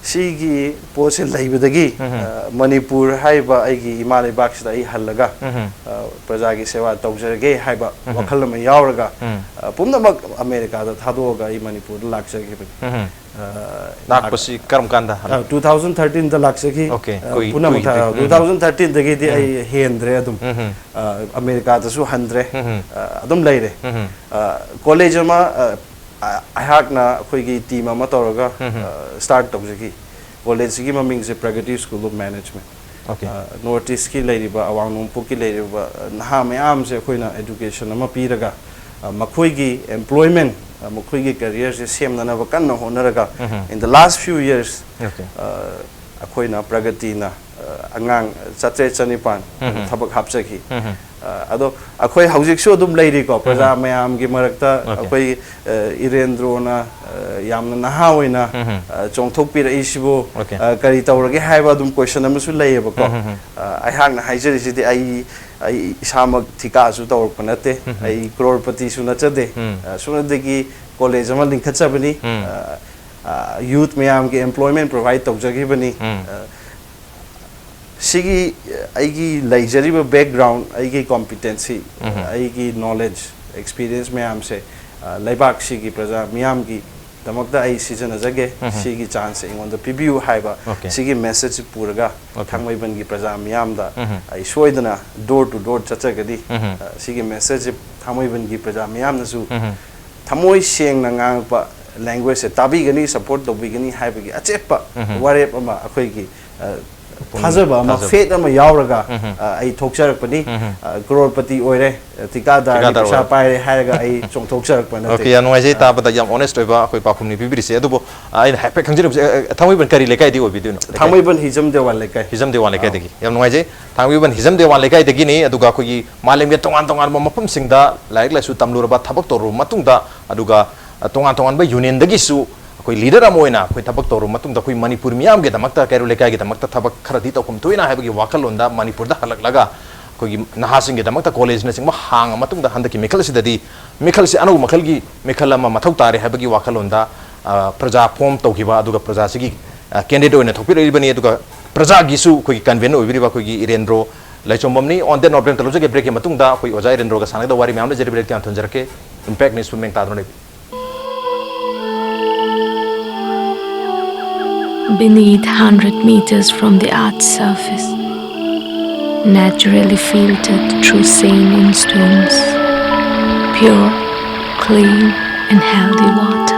ꯁꯤꯒꯤ ꯄꯣꯠꯁꯦ ꯂꯩꯕꯗꯒꯤ, ꯎꯝ, ꯎꯝ꯫ ꯑ, ꯃꯅꯤꯄꯨꯔ ꯍꯥꯏꯔꯤꯕ ꯑꯩꯒꯤ ꯏꯃꯥ ꯂꯩꯕꯥꯛꯁꯤꯗ ꯑꯩ ꯍꯜꯂꯒ, ꯎꯝ, ꯎꯝ꯫ ꯑ, ꯄ꯭ꯔꯖꯥꯒꯤ ꯁꯦꯕꯥ ꯇꯧꯖꯔꯒꯦ ꯍꯥꯏꯕ ꯎꯝ, ꯎꯝ꯫ ꯋꯥꯈꯜ ꯑꯃ ꯌꯥꯎꯔꯒ, ꯎꯝ꯫ ꯑ, ꯄꯨꯝꯅꯃꯛ ꯑꯃꯦꯔꯤꯀꯥꯗ ꯊꯥꯗꯣꯛꯑꯒ ꯑꯩ ꯃꯅꯤꯄꯨꯔꯗ ꯂꯥꯛꯆꯈꯤꯕꯅꯤ꯫ ꯎꯝ, ꯎꯝ꯫ ꯑ, ꯂꯥꯛꯄꯁꯤ ꯀꯔꯝ ꯀꯥꯟꯗ? ꯑ, two thousand thirteen ꯗ ꯂꯥꯛꯆꯈꯤ꯫ ꯑꯣꯀꯦ, ꯑ, ꯀꯨꯏ-, ꯄꯨꯝꯅꯃꯛ ꯀꯨꯏꯗ꯭ꯔꯤ꯫ ꯊꯥ-, ꯎꯝ꯫ Two thousand thirteen ꯗꯒꯤꯗꯤ ꯎꯝ꯫ ꯑꯩ ꯍꯦꯟꯗ꯭ꯔꯦ ꯑꯗꯨꯝ꯫ ꯎꯝ, ꯎꯝ꯫ ꯑ, ꯑꯃꯦꯔꯤꯀꯥꯗꯁꯨ ꯍꯟꯗ꯭ꯔꯦ꯫ ꯎꯝ, ꯎꯝ꯫ ꯑ, ꯑꯗꯨꯝ ꯂꯩꯔꯦ꯫ ꯎꯝ, ꯎꯝ꯫ ꯑ, ꯀꯣꯂꯦꯖ ꯑꯃ, ꯑ, ꯑ, ꯑꯩꯍꯥꯛꯅ ꯑꯩꯈꯣꯏꯒꯤ ꯇꯤꯝ ꯑꯃ ꯇꯧꯔꯒ, ꯎꯝ, ꯎꯝ꯫ ꯑ, ꯁ꯭ꯇꯥꯔꯠ ꯇꯧꯖꯈꯤ꯫ ꯀꯣꯂꯦꯖꯁꯤꯒꯤ ꯃꯃꯤꯡꯁꯦ Pragati School of Management꯫ Okay. ꯑ, ꯅꯣꯔꯠ ꯏꯁꯀꯤ ꯂꯩꯔꯤꯕ, ꯑꯋꯥꯡ ꯅꯣꯡꯄꯣꯛꯀꯤ ꯂꯩꯔꯤꯕ, ꯑ, ꯅꯍꯥ ꯃꯌꯥꯝꯁꯦ ꯑꯩꯈꯣꯏꯅ ꯑꯦꯗꯨꯀꯦꯁꯟ ꯑꯃ ꯄꯤꯔꯒ, ꯑ, ꯃꯈꯣꯏꯒꯤ ꯑꯦꯝꯄ꯭ꯂꯣꯏꯃꯦꯟ, ꯑ, ꯃꯈꯣꯏꯒꯤ ꯀꯦꯔꯤꯌꯔꯁꯦ ꯁꯦꯝꯅꯅꯕ ꯀꯟꯅ ꯍꯣꯠꯅꯔꯒ, ꯎꯝ, ꯎꯝ꯫ In the last few years, okay. ꯑ, ꯑꯩꯈꯣꯏꯅ ꯄ꯭ꯔꯒꯇꯤꯅ, ꯑꯉꯥꯡ ꯆꯥꯇ꯭ꯔꯦꯠ ꯆꯅꯤꯄꯥꯟ ꯊꯕꯛ ꯍꯥꯞꯆꯈꯤ꯫ ꯑ, ꯑꯗꯣ ꯑꯩꯈꯣꯏ ꯍꯧꯖꯤꯛꯁꯨ ꯑꯗꯨꯝ ꯂꯩꯔꯤꯀꯣ, ꯄ꯭ꯔꯖꯥ ꯃꯌꯥꯝꯒꯤ ꯃꯔꯛꯇ꯫ ꯑꯩꯈꯣꯏ, ꯑ, ꯏꯔꯦꯟꯗ꯭ꯔꯣꯅ, ꯑ, ꯌꯥꯝꯅ ꯅꯍꯥ ꯑꯣꯏꯅ, ꯑ, ꯆꯣꯡꯊꯣꯛꯄꯤꯔꯛꯏꯁꯤꯕꯨ, ꯑ, ꯀꯔꯤ ꯇꯧꯔꯒꯦ ꯍꯥꯏꯕ ꯑꯗꯨꯝ ꯀꯣꯏꯁꯟ ꯑꯃꯁꯨ ꯂꯩꯌꯦꯕꯀꯣ꯫ ꯑ, ꯑꯩꯍꯥꯛꯅ ꯍꯥꯏꯖꯔꯤꯁꯤꯗꯤ, ꯑꯩ, ꯑꯩ ꯏꯁꯥꯃꯛ ꯊꯤꯀꯥꯁꯨ ꯇꯧꯔꯛꯄ ꯅꯠꯇꯦ, ꯑꯩ ꯀ꯭ꯔꯣꯔꯄꯇꯤꯁꯨ ꯅꯠꯆꯗꯦ꯫ ꯑ, ꯁꯨꯞꯅꯇꯒꯤ ꯀꯣꯂꯦꯖ ꯑꯃ ꯂꯤꯡꯈꯠꯆꯕꯅꯤ꯫ ꯑ, ꯑ, ꯌꯨꯠ ꯃꯌꯥꯝꯒꯤ ꯑꯦꯝꯄ꯭ꯂꯣꯏꯃꯦꯟ ꯄ꯭ꯔꯣꯚꯥꯏꯗ ꯇꯧꯖꯈꯤꯕꯅꯤ꯫ ꯑ, ꯁꯤꯒꯤ, ꯑ, ꯑꯩꯒꯤ ꯂꯩꯖꯔꯤꯕ ꯕꯦꯛꯒ꯭ꯔꯥꯎꯟ, ꯑꯩꯒꯤ ꯀꯣꯝꯄꯤꯇꯦꯟꯁꯤ, ꯑꯩꯒꯤ ꯅꯣꯂꯦꯖ, ꯑꯦꯛꯁꯄꯤꯔꯤꯌꯦꯟꯁ ꯃꯌꯥꯝꯁꯦ, ꯑ, ꯂꯩꯕꯥꯛꯁꯤꯒꯤ ꯄ꯭ꯔꯖꯥ ꯃꯤꯌꯥꯝꯒꯤꯗꯃꯛꯇ ꯑꯩ ꯁꯤꯖꯤꯟꯅꯖꯒꯦ꯫ ꯁꯤꯒꯤ ꯆꯥꯟꯁꯁꯦ ꯑꯩꯉꯣꯟꯗ ꯄꯤꯕꯤꯌꯨ ꯍꯥꯏꯕ ꯁꯤꯒꯤ ꯃꯦꯁꯦꯖꯁꯤ ꯄꯨꯔꯒ ꯊꯥꯡꯃꯩꯕꯟꯒꯤ ꯄ꯭ꯔꯖꯥ ꯃꯤꯌꯥꯝꯗ ꯑꯩ ꯁꯣꯏꯗꯅ ꯗꯣꯔ ꯇꯨ ꯗꯣꯔ ꯆꯠꯆꯒꯅꯤ꯫ ꯑ, ꯁꯤꯒꯤ ꯃꯦꯁꯦꯖꯁꯦ ꯊꯥꯡꯃꯩꯕꯟꯒꯤ ꯄ꯭ꯔꯖꯥ ꯃꯤꯌꯥꯝꯅꯁꯨ ꯊꯃꯣꯏ ꯁꯦꯡꯅ ꯉꯥꯡꯉꯛꯄ ꯂꯦꯡꯒ꯭ꯋꯦꯖꯁꯦ ꯇꯥꯕꯤꯒꯅꯤ, ꯁꯄꯣꯔꯠ ꯇꯧꯕꯤꯒꯅꯤ ꯍꯥꯏꯕꯒꯤ ꯑꯆꯦꯠꯄ ꯋꯥꯔꯦꯞ ꯑꯃ ꯑꯩꯈꯣꯏꯒꯤ, ꯑ, ꯄꯨꯛꯅꯤꯡ ꯊꯥꯖꯕ ꯑꯃ, ꯊꯥꯖꯕ꯫ ꯐꯦꯠ ꯑꯃ ꯌꯥꯎꯔꯒ, ꯑ, ꯑꯩ ꯊꯣꯛꯆꯔꯛꯄꯅꯤ꯫ ꯑ, ꯀ꯭ꯔꯣꯔꯄꯇꯤ ꯑꯣꯏꯔꯦ, ꯊꯤꯀꯥꯗꯥꯔ ꯊꯤꯀꯥꯗꯥꯔ ꯄꯩꯁꯥ ꯑꯣꯏꯔꯦ꯫ ꯄꯥꯏꯔꯦ ꯍꯥꯏꯔꯒ ꯑꯩ ꯆꯣꯡꯊꯣꯛꯆꯔꯛꯄ ꯅꯠꯇꯦ꯫ ꯑꯣꯀꯦ, ꯌꯥꯝ ꯅꯨꯡꯉꯥꯏꯖꯩ ꯇꯥꯕꯗ, ꯌꯥꯝ ꯑꯣꯅꯦꯁ ꯑꯣꯏꯕ ꯑꯩꯈꯣꯏ ꯄꯥꯎꯈꯨꯝꯅꯤ ꯄꯤꯕꯤꯔꯤꯁꯦ꯫ ꯑꯗꯨꯕꯨ, ꯑ, ꯑꯩꯅ ꯍꯥꯏꯐꯦꯠ ꯈꯪꯖꯅꯤꯡꯕꯁꯦ, ꯑ, ꯊꯥꯡꯃꯩꯕꯟ ꯀꯔꯤ ꯂꯩꯀꯥꯏꯗꯒꯤ ꯑꯣꯏꯕꯤꯗꯣꯏꯅꯣ? ꯊꯥꯡꯃꯩꯕꯟ ꯍꯤꯖꯝ ꯗꯦꯋꯥꯟ ꯂꯩꯀꯥꯏ꯫ ꯍꯤꯖꯝ ꯗꯦꯋꯥꯟ ꯂꯩꯀꯥꯏꯗꯒꯤ꯫ ꯌꯥꯝ ꯅꯨꯡꯉꯥꯏꯖꯩ꯫ ꯊꯥꯡꯃꯩꯕꯟ ꯍꯤꯖꯝ ꯗꯦꯋꯥꯟ ꯂꯩꯀꯥꯏꯗꯒꯤꯅꯤ꯫ ꯑꯗꯨꯒ ꯑꯩꯈꯣꯏꯒꯤ ꯃꯥꯂꯦꯝꯒꯤ ꯇꯣꯉꯥꯟ ꯇꯣꯉꯥꯟꯕ ꯃꯐꯝꯁꯤꯡꯗ ꯂꯥꯏꯔꯤꯛ ꯂꯥꯏꯁꯨ ꯇꯝꯂꯨꯔꯕ, ꯊꯕꯛ ꯇꯧꯔꯨꯔꯕ ꯃꯇꯨꯡꯗ, ꯑꯗꯨꯒ, ꯑ, ꯇꯣꯉꯥꯟ ꯇꯣꯉꯥꯟꯕ ꯌꯨꯅꯤꯌꯟꯗꯒꯤꯁꯨ ꯑꯩꯈꯣꯏ ꯂꯤꯗꯔ ꯑꯃ ꯑꯣꯏꯅ ꯑꯩꯈꯣꯏ ꯊꯕꯛ ꯇꯧꯔꯨꯔꯕ ꯃꯇꯨꯡꯗ, ꯑꯩꯈꯣꯏ ꯃꯅꯤꯄꯨꯔ ꯃꯤꯌꯥꯝꯒꯤꯗꯃꯛꯇ, ꯀꯩꯔꯣꯜ ꯂꯩꯀꯥꯏꯒꯤꯗꯃꯛꯇ ꯊꯕꯛ ꯈꯔꯗꯤ ꯇꯧꯐꯝ ꯊꯣꯛꯏꯅ ꯍꯥꯏꯕꯒꯤ ꯋꯥꯈꯜꯂꯣꯟꯗ ꯃꯅꯤꯄꯨꯔꯗ ꯍꯜꯂꯛꯂꯒ ꯑꯩꯈꯣꯏꯒꯤ ꯅꯍꯥꯁꯤꯡꯒꯤꯗꯃꯛꯇ ꯀꯣꯂꯦꯖꯅꯆꯤꯡꯕ ꯍꯥꯡꯉ ꯃꯇꯨꯡꯗ, ꯍꯟꯗꯛꯀꯤ ꯃꯤꯈꯜ ꯑꯁꯤꯗꯗꯤ ꯃꯤꯈꯜꯁꯤ ꯑꯅꯧꯕ ꯃꯈꯜꯒꯤ ꯃꯤꯈꯜ ꯑꯃ ꯃꯊꯧ ꯇꯥꯔꯦ ꯍꯥꯏꯕꯒꯤ ꯋꯥꯈꯜꯂꯣꯟꯗ, ꯑ, ꯄ꯭ꯔꯖꯥ ꯐꯣꯝ ꯇꯧꯈꯤꯕ, ꯑꯗꯨꯒ ꯄ꯭ꯔꯖꯥꯁꯤꯒꯤ, ꯑ, ꯀꯦꯟꯗꯤꯗꯦꯠ ꯑꯣꯏꯅ ꯊꯣꯛꯄꯤꯔꯛꯂꯤꯕꯅꯤ꯫ ꯑꯗꯨꯒ ꯄ꯭ꯔꯖꯥꯒꯤꯁꯨ ꯑꯩꯈꯣꯏꯒꯤ ꯀꯟꯚꯦꯅꯔ ꯑꯣꯏꯕꯤꯔꯤꯕ ꯑꯩꯈꯣꯏꯒꯤ ꯏꯔꯦꯟꯗ꯭ꯔꯣ ꯂꯩꯆꯣꯝꯕꯝꯅꯤ꯫ On that note, ꯕ꯭ꯔꯦꯛ ꯑꯃꯇ ꯂꯧꯖꯒꯦ꯫ ꯕ꯭ꯔꯦꯛꯀꯤ ꯃꯇꯨꯡꯗ ꯑꯩꯈꯣꯏ ꯑꯣꯖꯥ ꯏꯔꯦꯟꯗ꯭ꯔꯣꯒ ꯁꯥꯟꯅꯒꯗꯕ ꯋꯥꯔꯤ ꯃꯌꯥꯝ ꯂꯩꯖꯔꯤ꯫ ꯕ꯭ꯔꯦꯛꯇꯤ ꯌꯥꯝ ꯊꯨꯅ ꯖꯔꯛꯀꯦ꯫ Impact News ꯄꯨꯝꯃꯦꯡ ꯇꯥꯗꯨꯅ ꯂꯩꯕꯤꯌꯨ꯫ Beneath hundred meters from the earth's surface, naturally filtered through saline stones, pure, clean, and healthy water.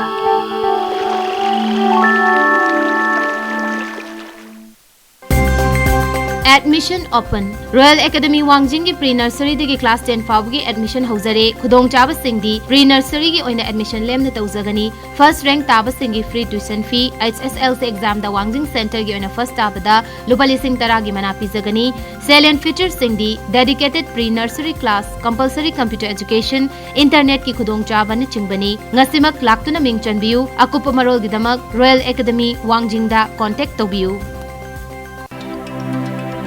Admission open. Royal Academy ꯋꯥꯡꯖꯤꯡꯒꯤ pre nurseryꯗꯒꯤ class ten ꯐꯥꯎꯕꯒꯤ admission ꯍꯧꯖꯔꯦ꯫ ꯈꯨꯗꯣꯡꯆꯥꯕꯁꯤꯡꯗꯤ pre nurseryꯒꯤ ꯑꯣꯏꯅ admission ꯂꯦꯝꯅ ꯇꯧꯖꯒꯅꯤ꯫ First rank ꯇꯥꯕꯁꯤꯡꯒꯤ free tuition fee, H S L C examꯗ ꯋꯥꯡꯖꯤꯡ centreꯒꯤ ꯑꯣꯏꯅ first ꯇꯥꯕꯗ ꯂꯨꯄꯥ ꯂꯤꯁꯤꯡ ꯇꯔꯥꯒꯤ ꯃꯅꯥ ꯄꯤꯖꯒꯅꯤ꯫ Salient featureꯁꯤꯡꯗꯤ dedicated pre nursery class, compulsory computer education, internetꯀꯤ ꯈꯨꯗꯣꯡꯆꯥꯕꯅꯆꯤꯡꯕꯅꯤ꯫ ꯉꯁꯤꯃꯛ ꯂꯥꯛꯇꯨꯅ ꯃꯤꯡ ꯆꯟꯕꯤꯌꯨ꯫ ꯑꯀꯨꯞꯄ ꯃꯔꯣꯜꯒꯤꯗꯃꯛ Royal Academy ꯋꯥꯡꯖꯤꯡꯗ contact ꯇꯧꯕꯤꯌꯨ꯫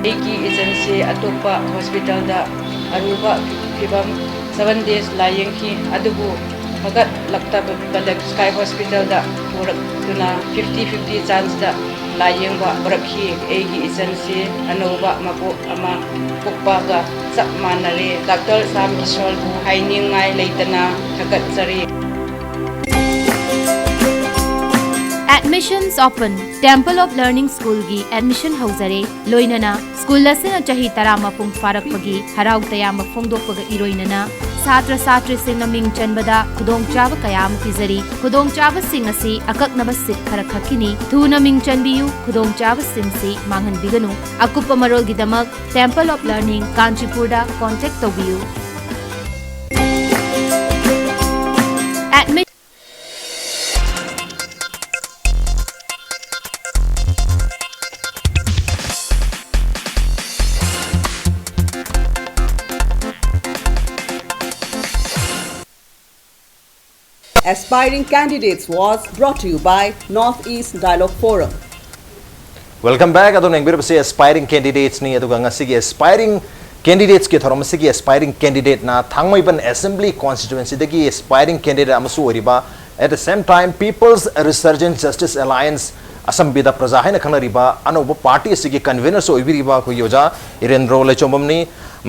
ꯑꯩꯒꯤ ꯏꯆꯟꯁꯤ ꯑꯇꯣꯞꯄ hospitalꯗ ꯑꯔꯨꯕ ꯐꯤꯕꯝ seven days ꯂꯥꯌꯦꯡꯈꯤ, ꯑꯗꯨꯕꯨ ꯐꯒꯠꯂꯛꯇꯕꯗ Sky Hospitalꯗ ꯄꯨꯔꯛꯇꯨꯅ fifty fifty chanceꯇ ꯂꯥꯌꯦꯡꯕ ꯍꯧꯔꯛꯈꯤ꯫ ꯑꯩꯒꯤ ꯏꯆꯟꯁꯤ ꯑꯅꯧꯕ ꯃꯄꯣꯛ ꯑꯃ ꯄꯣꯛꯄꯒ ꯆꯞ ꯃꯥꯟꯅꯔꯦ꯫ Doctor ꯁꯥꯝ ꯀꯤꯁꯣꯔꯕꯨ ꯍꯥꯏꯅꯤꯡꯉꯥꯏ ꯂꯩꯇꯅ ꯊꯥꯒꯠꯆꯔꯤ꯫ Admissions open. Temple of Learning Schoolꯒꯤ admission ꯍꯧꯖꯔꯦ꯫ ꯂꯣꯏꯅꯅ school ꯑꯁꯤꯅ ꯆꯍꯤ ꯇꯔꯥ ꯃꯄꯨꯡ ꯐꯥꯔꯛꯄꯒꯤ ꯍꯔꯥꯎ ꯇꯌꯥꯝꯕ ꯐꯣꯡꯗꯣꯛꯄꯒ ꯏꯔꯣꯏꯅꯅ ꯁꯥꯇ꯭ꯔ ꯁꯥꯇ꯭ꯔꯤꯁꯤꯡꯅ ꯃꯤꯡ ꯆꯟꯕꯗ ꯈꯨꯗꯣꯡꯆꯥꯕ ꯀꯌꯥ ꯑꯃ ꯄꯤꯖꯔꯤ꯫ ꯈꯨꯗꯣꯡꯆꯥꯕꯁꯤꯡ ꯑꯁꯤ ꯑꯀꯛꯅꯕ seat ꯈꯔꯈꯛꯀꯤꯅꯤ꯫ ꯊꯨꯅ ꯃꯤꯡ ꯆꯟꯕꯤꯌꯨ, ꯈꯨꯗꯣꯡꯆꯥꯕꯁꯤꯡꯁꯤ ꯃꯥꯡꯍꯟꯕꯤꯒꯅꯨ꯫ ꯑꯀꯨꯞꯄ ꯃꯔꯣꯜꯒꯤꯗꯃꯛ Temple of Learning ꯀꯥꯟꯆꯤꯄꯨꯔꯗ contact ꯇꯧꯕꯤꯌꯨ꯫ Admi- Aspiring Candidates was brought to you by North East Dialogue Forum. Welcome back. ꯑꯗꯣꯝꯅ ꯌꯦꯡꯕꯤꯔꯤꯕꯁꯤ Aspiring Candidatesꯅꯤ꯫ ꯑꯗꯨꯒ ꯉꯁꯤꯒꯤ Aspiring Candidatesꯀꯤ ꯊꯧꯔꯝ ꯑꯁꯤꯒꯤ Aspiring Candidateꯅ ꯊꯥꯡꯃꯩꯕꯟ Assembly Constituencyꯗꯒꯤ Aspiring Candidate ꯑꯃꯁꯨ ꯑꯣꯏꯔꯤꯕ, at the same time People's Resurgent Justice Alliance, ꯑꯁꯝꯕꯤꯗ ꯄ꯭ꯔꯖꯥ ꯍꯥꯏꯅ ꯈꯪꯅꯔꯤꯕ ꯑꯅꯧꯕ party ꯑꯁꯤꯒꯤ convenerꯁꯨ ꯑꯣꯏꯕꯤꯔꯤꯕ ꯑꯩꯈꯣꯏꯒꯤ ꯑꯣꯖꯥ ꯏꯔꯦꯟꯗ꯭ꯔꯣ ꯂꯩꯆꯣꯝꯕꯝꯅꯤ꯫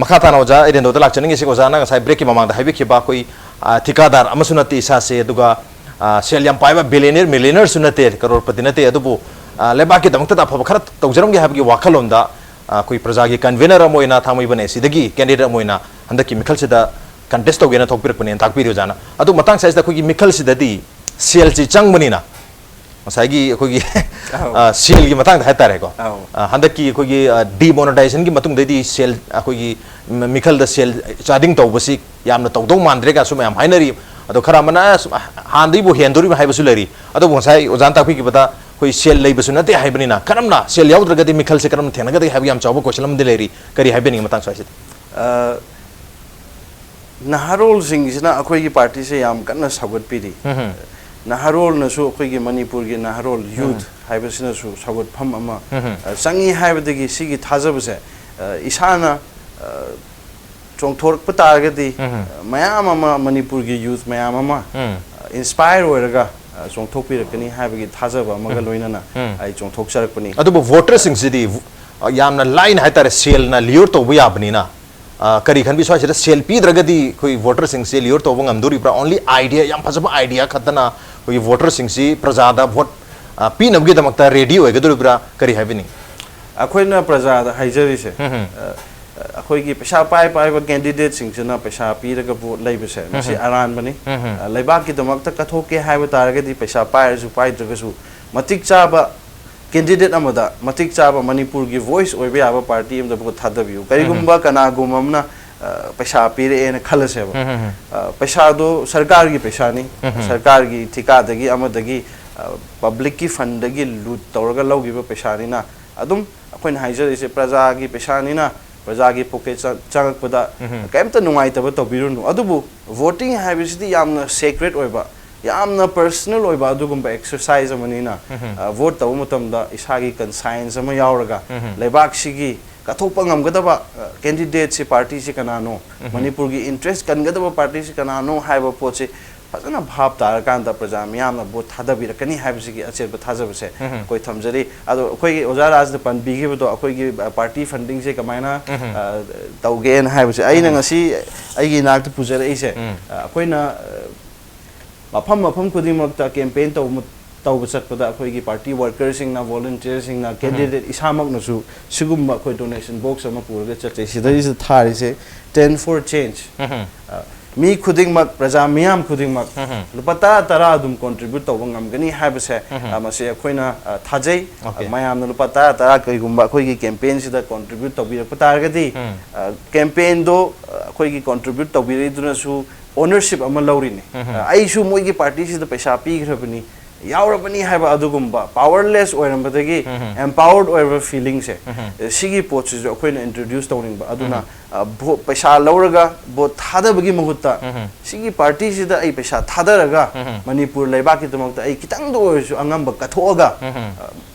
ꯃꯈꯥ ꯇꯥꯅ ꯑꯣꯖꯥ ꯏꯔꯦꯟꯗ꯭ꯔꯣꯗ ꯂꯥꯛꯆꯅꯤꯡꯉꯤꯁꯤ, ꯑꯣꯖꯥꯅ ꯉꯁꯥꯏ breakꯀꯤ ꯃꯃꯥꯡꯗ ꯍꯥꯏꯕꯤꯈꯤꯕ ꯑꯩꯈꯣꯏ, ꯑ, ꯊꯤꯀꯥꯗꯥꯔ ꯑꯃꯁꯨ ꯅꯠꯇꯦ ꯏꯁꯥꯁꯦ, ꯑꯗꯨꯒ, ꯑ, ꯁꯦꯜ ꯌꯥꯝ ꯄꯥꯏꯕ billionaire, millionaireꯁꯨ ꯅꯠꯇꯦ, ꯀꯔꯣꯔꯄꯇꯤ ꯅꯠꯇꯦ, ꯑꯗꯨꯕꯨ, ꯑ, ꯂꯩꯕꯥꯛꯀꯤꯗꯃꯛꯇ ꯑꯐꯕ ꯈꯔ ꯇꯧꯖꯔꯝꯒꯦ ꯍꯥꯏꯕꯒꯤ ꯋꯥꯈꯜꯂꯣꯟꯗ, ꯑ, ꯑꯩꯈꯣꯏ ꯄ꯭ꯔꯖꯥꯒꯤ convener ꯑꯃ ꯑꯣꯏꯅ ꯊꯥꯡꯃꯩꯕꯟ ACꯗꯒꯤ candidate ꯑꯃ ꯑꯣꯏꯅ ꯍꯟꯗꯛꯀꯤ ꯃꯤꯈꯜꯁꯤꯗ contest ꯇꯧꯒꯦꯅ ꯊꯣꯛꯄꯤꯔꯛꯄꯅꯦꯅ ꯇꯥꯛꯄꯤꯔꯤ ꯑꯣꯖꯥꯅ꯫ ꯑꯗꯨ ꯃꯇꯥꯡ ꯁ꯭ꯋꯥꯏꯁꯤꯗ ꯑꯩꯈꯣꯏꯒꯤ ꯃꯤꯈꯜꯁꯤꯗꯗꯤ ꯁꯦꯜꯁꯤ ꯆꯪꯕꯅꯤꯅ ꯉꯁꯥꯏꯒꯤ ꯑꯩꯈꯣꯏꯒꯤ ꯑꯧ꯫ ꯑ, ꯁꯦꯜꯒꯤ ꯃꯇꯥꯡꯗ ꯍꯥꯏꯇꯥꯔꯦꯀꯣ꯫ ꯑꯧ꯫ ꯑ, ꯍꯟꯗꯛꯀꯤ ꯑꯩꯈꯣꯏꯒꯤ ꯗꯤꯃꯣꯅꯤꯇꯥꯏꯖꯦꯁꯟꯒꯤ ꯃꯇꯨꯡꯗꯩꯗꯤ ꯁꯦꯜ, ꯑꯩꯈꯣꯏꯒꯤ ꯃ- ꯃꯤꯈꯜꯗ ꯁꯦꯜ ꯆꯥꯗꯤꯡ ꯇꯧꯕꯁꯤ ꯌꯥꯝꯅ ꯇꯧꯗꯧ ꯃꯥꯟꯗ꯭ꯔꯦ ꯀꯥꯏꯁꯨ ꯃꯌꯥꯝ ꯍꯥꯏꯅꯔꯤ꯫ ꯑꯗꯣ ꯈꯔ ꯑꯃꯅ ꯑꯁ, ꯍꯥꯟꯅꯗꯒꯤꯕꯨ ꯍꯦꯟꯗꯣꯔꯤꯕ ꯍꯥꯏꯕꯁꯨ ꯂꯩꯔꯤ꯫ ꯑꯗꯨꯕꯨ ꯉꯁꯥꯏ ꯑꯣꯖꯥꯅ ꯇꯥꯛꯄꯤꯈꯤꯕꯗ ꯑꯩꯈꯣꯏ ꯁꯦꯜ ꯂꯩꯕꯁꯨ ꯅꯠꯇꯦ ꯍꯥꯏꯕꯅꯤꯅ, ꯀꯔꯝꯅ ꯁꯦꯜ ꯌꯥꯎꯗ꯭ꯔꯒꯗꯤ ꯃꯤꯈꯜꯁꯦ ꯀꯔꯝꯅ ꯊꯦꯡꯅꯒꯗꯒꯦ ꯍꯥꯏꯕꯒꯤ ꯌꯥꯝ ꯆꯥꯎꯕ ꯀꯣꯏꯁꯟ ꯑꯃꯗꯤ ꯂꯩꯔꯤ꯫ ꯀꯔꯤ ꯍꯥꯏꯕꯤꯅꯤꯡꯉꯤ ꯃꯇꯥꯡ ꯁ꯭ꯋꯥꯏꯁꯤꯗ? ꯑ, ꯅꯍꯥꯔꯣꯜꯁꯤꯡꯁꯤꯅ ꯑꯩꯈꯣꯏꯒꯤ ꯄꯥꯔꯇꯤꯁꯦ ꯌꯥꯝ ꯀꯟꯅ ꯁꯧꯒꯠꯄꯤꯔꯤ꯫ ꯎꯝ ꯍꯝ꯫ ꯅꯍꯥꯔꯣꯜꯅꯁꯨ ꯑꯩꯈꯣꯏꯒꯤ ꯃꯅꯤꯄꯨꯔꯒꯤ ꯅꯍꯥꯔꯣꯜ, ꯌꯨꯠ ꯍꯥꯏꯕꯁꯤꯅꯁꯨ ꯁꯧꯒꯠꯐꯝ ꯑꯃ ꯎꯝ ꯍꯝ꯫ ꯑ, ꯆꯪꯉꯤ ꯍꯥꯏꯕꯗꯒꯤ ꯁꯤꯒꯤ ꯊꯥꯖꯕꯁꯦ, ꯑ, ꯏꯁꯥꯅ ꯑ, ꯆꯣꯡꯊꯣꯔꯛꯄ ꯇꯥꯔꯒꯗꯤ, ꯎꯝ ꯍꯝ꯫ ꯑ, ꯃꯌꯥꯝ ꯑꯃ, ꯃꯅꯤꯄꯨꯔꯒꯤ ꯌꯨꯠ ꯃꯌꯥꯝ ꯑꯃ ꯎꯝ꯫ ꯏꯟꯁꯄꯥꯌꯔ ꯑꯣꯏꯔꯒ ꯑ, ꯆꯣꯡꯊꯣꯛꯄꯤꯔꯛꯀꯅꯤ ꯍꯥꯏꯕꯒꯤ ꯊꯥꯖꯕ ꯑꯃꯒ ꯂꯣꯏꯅꯅ ꯎꯝ꯫ ꯑꯩ ꯆꯣꯡꯊꯣꯛꯆꯔꯛꯄꯅꯤ꯫ ꯑꯗꯨꯕꯨ ꯚꯣꯇꯔꯁꯤꯡꯁꯤꯗꯤ ꯌꯥꯝꯅ ꯂꯥꯏꯅ ꯍꯥꯏꯇꯥꯔꯦ, ꯁꯦꯜꯅ ꯂꯤꯌꯣꯔ ꯇꯧꯕ ꯌꯥꯕꯅꯤꯅ, ꯑ, ꯀꯔꯤ ꯈꯟꯕꯤ ꯁ꯭ꯋꯥꯏꯁꯤꯗ? ꯁꯦꯜ ꯄꯤꯗ꯭ꯔꯒꯗꯤ ꯑꯩꯈꯣꯏ ꯚꯣꯇꯔꯁꯤꯡꯁꯦ ꯂꯤꯌꯣꯔ ꯇꯧꯕ ꯉꯝꯗꯣꯔꯤꯕ꯭ꯔꯥ? ꯑꯣꯟꯂꯤ ꯑꯥꯏꯗꯤꯌꯥ, ꯌꯥꯝ ꯐꯖꯕ ꯑꯥꯏꯗꯤꯌꯥ ꯈꯛꯇꯅ ꯑꯩꯈꯣꯏꯒꯤ ꯚꯣꯇꯔꯁꯤꯡꯁꯤ ꯄ꯭ꯔꯖꯥꯗ ꯚꯣꯠ, ꯑ, ꯄꯤꯅꯕꯒꯤꯗꯃꯛꯇ ꯔꯦꯗꯤ ꯑꯣꯏꯒꯗꯧꯔꯤꯕ꯭ꯔꯥ? ꯀꯔꯤ ꯍꯥꯏꯕꯤꯅꯤꯡꯉꯤ? ꯑꯩꯈꯣꯏꯅ ꯄ꯭ꯔꯖꯥꯗ ꯍꯥꯏꯖꯔꯤꯁꯦ, ꯎꯝ ꯍꯝ꯫ ꯑ, ꯑꯩꯈꯣꯏꯒꯤ ꯄꯩꯁꯥ ꯄꯥꯏ ꯄꯥꯏꯕ ꯀꯦꯟꯗꯤꯗꯦꯠꯁꯤꯡꯁꯤꯅ ꯄꯩꯁꯥ ꯄꯤꯔꯒ ꯚꯣꯠ ꯂꯩꯕꯁꯦ, ꯃꯁꯤ ꯎꯝ ꯍꯝ꯫ ꯑꯔꯥꯟꯕꯅꯤ꯫ ꯎꯝ ꯍꯝ꯫ ꯑ, ꯂꯩꯕꯥꯛꯀꯤꯗꯃꯛꯇ ꯀꯠꯊꯣꯛꯀꯦ ꯍꯥꯏꯕ ꯇꯥꯔꯒꯗꯤ, ꯄꯩꯁꯥ ꯄꯥꯏꯔꯁꯨ ꯄꯥꯏꯗ꯭ꯔꯒꯁꯨ, ꯃꯇꯤꯛ ꯆꯥꯕ ꯀꯦꯟꯗꯤꯗꯦꯠ ꯑꯃꯗ, ꯃꯇꯤꯛ ꯆꯥꯕ ꯃꯅꯤꯄꯨꯔꯒꯤ ꯚꯣꯏꯁ ꯑꯣꯏꯕ ꯌꯥꯕ ꯄꯥꯔꯇꯤ ꯑꯃꯗ ꯚꯣꯠ ꯊꯥꯗꯕꯤꯌꯨ꯫ ꯀꯔꯤꯒꯨꯝꯕ ꯀꯅꯥꯒꯨꯝꯕ ꯑꯃꯅ, ꯑ, ꯄꯩꯁꯥ ꯄꯤꯔꯛꯑꯦꯅ ꯈꯜꯂꯁꯦꯕ꯫ ꯎꯝ ꯍꯝ꯫ ꯑ, ꯄꯩꯁꯥꯗꯣ ꯁꯔꯀꯥꯔꯒꯤ ꯄꯩꯁꯥꯅꯤ, ꯎꯝ ꯍꯝ꯫ ꯁꯔꯀꯥꯔꯒꯤ ꯊꯤꯀꯥꯗꯒꯤ ꯑꯃꯗꯒꯤ, ꯑ, ꯄꯕ꯭ꯂꯤꯛꯀꯤ ꯐꯟꯗꯒꯤ ꯂꯨꯠ ꯇꯧꯔꯒ ꯂꯧꯈꯤꯕ ꯄꯩꯁꯥꯅꯤꯅ, ꯑꯗꯨꯝ ꯑꯩꯈꯣꯏꯅ ꯍꯥꯏꯖꯔꯤꯁꯦ ꯄ꯭ꯔꯖꯥꯒꯤ ꯄꯩꯁꯥꯅꯤꯅ, ꯄ꯭ꯔꯖꯥꯒꯤ ꯄꯣꯀꯦꯠ ꯆꯪ-, ꯆꯪꯉꯛꯄꯗ ꯎꯝ ꯍꯝ꯫ ꯀꯩꯝꯇ ꯅꯨꯡꯉꯥꯏꯇꯕ ꯇꯧꯕꯤꯔꯨꯅꯨ꯫ ꯑꯗꯨꯕꯨ ꯚꯣꯇꯤꯡ ꯍꯥꯏꯕꯁꯤꯗꯤ ꯌꯥꯝꯅ ꯁꯦꯀ꯭ꯔꯦꯠ ꯑꯣꯏꯕ, ꯌꯥꯝꯅ ꯄꯔꯁꯅꯦꯜ ꯑꯣꯏꯕ ꯑꯗꯨꯒꯨꯝꯕ ꯑꯦꯛꯁꯔꯁꯥꯏꯁ ꯑꯃꯅꯤꯅ, ꯎꯝ ꯍꯝ꯫ ꯑ, ꯚꯣꯠ ꯇꯧꯕ ꯃꯇꯝꯗ ꯏꯁꯥꯒꯤ ꯀꯟꯁꯥꯏꯟꯁ ꯑꯃ ꯌꯥꯎꯔꯒ, ꯎꯝ ꯍꯝ꯫ ꯂꯩꯕꯥꯛꯁꯤꯒꯤ ꯀꯠꯊꯣꯛꯄ ꯉꯝꯒꯗꯕ, ꯑ, ꯀꯦꯟꯗꯤꯗꯦꯠꯁꯤ, ꯄꯥꯔꯇꯤꯁꯤ ꯀꯅꯥꯅꯣ, ꯎꯝ ꯍꯝ꯫ ꯃꯅꯤꯄꯨꯔꯒꯤ ꯏꯟꯇꯔꯦꯁ ꯀꯟꯒꯗꯕ ꯄꯥꯔꯇꯤꯁꯤ ꯀꯅꯥꯅꯣ ꯍꯥꯏꯕ ꯄꯣꯠꯁꯤ ꯐꯖꯅ ꯚꯥꯞ ꯇꯥꯔꯀꯥꯟꯗ ꯄ꯭ꯔꯖꯥ ꯃꯤꯌꯥꯝꯅ ꯚꯣꯠ ꯊꯥꯗꯕꯤꯔꯛꯀꯅꯤ ꯍꯥꯏꯕꯁꯤꯒꯤ ꯑꯆꯦꯠꯄ ꯊꯥꯖꯕꯁꯦ ꯎꯝ ꯍꯝ꯫ ꯑꯩꯈꯣꯏ ꯊꯝꯖꯔꯤ꯫ ꯑꯗꯣ ꯑꯩꯈꯣꯏꯒꯤ ꯑꯣꯖꯥ ꯔꯥꯖꯅ ꯄꯟꯕꯤꯈꯤꯕꯗꯣ, ꯑꯩꯈꯣꯏꯒꯤ, ꯑ, ꯄꯥꯔꯇꯤ ꯐꯟꯗꯤꯡꯁꯦ ꯀꯃꯥꯏꯅ, ꯎꯝ ꯍꯝ꯫ ꯑ, ꯇꯧꯒꯦꯅ ꯍꯥꯏꯕꯁꯦ, ꯑꯩꯅ ꯎꯝ꯫ ꯉꯁꯤ ꯑꯩꯒꯤ ꯏꯅꯥꯛꯇ ꯄꯨꯖꯔꯛꯏꯁꯦ, ꯎꯝ꯫ ꯑ, ꯑꯩꯈꯣꯏꯅ, ꯑ, ꯃꯐꯝ ꯃꯐꯝ ꯈꯨꯗꯤꯡꯃꯛꯇ ꯀꯦꯝꯄꯦꯟ ꯇꯧꯕ ꯃ-, ꯇꯧꯕ ꯆꯠꯄꯗ ꯑꯩꯈꯣꯏꯒꯤ ꯄꯥꯔꯇꯤ ꯋꯥꯔꯀꯔꯁꯤꯡꯅ, ꯚꯣꯂꯨꯟꯇꯤꯌꯔꯁꯤꯡꯅ, ꯀꯦꯟꯗꯤꯗꯦꯠ ꯏꯁꯥꯃꯛꯅꯁꯨ ꯁꯤꯒꯨꯝꯕ ꯑꯩꯈꯣꯏ ꯗꯣꯅꯦꯁꯟ ꯕꯣꯛꯁ ꯑꯃ ꯄꯨꯔꯒ ꯆꯠꯆꯩ꯫ ꯁꯤꯗꯩꯁꯤꯗ ꯊꯥꯔꯤꯁꯦ "Ten for Change", ꯎꯝ ꯍꯝ꯫ ꯑ, ꯃꯤ ꯈꯨꯗꯤꯡꯃꯛ, ꯄ꯭ꯔꯖꯥ ꯃꯤꯌꯥꯝ ꯈꯨꯗꯤꯡꯃꯛ ꯂꯨꯄꯥ ꯇꯔꯥ ꯇꯔꯥ ꯑꯗꯨꯝ contribute ꯇꯧꯕ ꯉꯝꯒꯅꯤ ꯍꯥꯏꯕꯁꯦ, ꯑ, ꯃꯁꯤ ꯑꯩꯈꯣꯏꯅ, ꯑ, ꯊꯥꯖꯩ꯫ ꯑ, ꯃꯌꯥꯝꯅ ꯂꯨꯄꯥ ꯇꯔꯥ ꯇꯔꯥ ꯀꯩꯒꯨꯝꯕ ꯑꯩꯈꯣꯏꯒꯤ campaign ꯁꯤꯗ contribute ꯇꯧꯕꯤꯔꯛꯄ ꯇꯥꯔꯒꯗꯤ, ꯑ, campaign ꯗꯣ, ꯑ, ꯑꯩꯈꯣꯏꯒꯤ contribute ꯇꯧꯕꯤꯔꯛꯏꯗꯨꯅꯁꯨ ownership ꯑꯃ ꯂꯧꯔꯤꯅꯤ꯫ ꯑ, ꯑꯩꯁꯨ ꯃꯣꯏꯒꯤ party ꯁꯤꯗ ꯄꯩꯁꯥ ꯄꯤꯈ꯭ꯔꯕꯅꯤ, ꯌꯥꯎꯔꯕꯅꯤ ꯍꯥꯏꯕ ꯑꯗꯨꯒꯨꯝꯕ powerless ꯑꯣꯏꯔꯝꯕꯗꯒꯤ empowered ꯑꯣꯏꯔꯕ feeling ꯁꯦ, ꯑ, ꯁꯤꯒꯤ ꯄꯣꯠꯁꯤꯁꯨ ꯑꯩꯈꯣꯏꯅ introduce ꯇꯧꯅꯤꯡꯕ꯫ ꯑꯗꯨꯅ, ꯑ, ꯚꯣ-, ꯄꯩꯁꯥ ꯂꯧꯔꯒ ꯚꯣꯠ ꯊꯥꯗꯕꯒꯤ ꯃꯍꯨꯠꯇ, ꯁꯤꯒꯤ party ꯁꯤꯗ ꯑꯩ ꯄꯩꯁꯥ ꯊꯥꯗꯔꯒ ꯃꯅꯤꯄꯨꯔ ꯂꯩꯕꯥꯛꯀꯤꯗꯃꯛꯇ ꯑꯩ ꯈꯤꯇꯪꯗ ꯑꯣꯏꯔꯁꯨ ꯑꯉꯝꯕ ꯀꯠꯊꯣꯛꯑꯒ, ꯑ,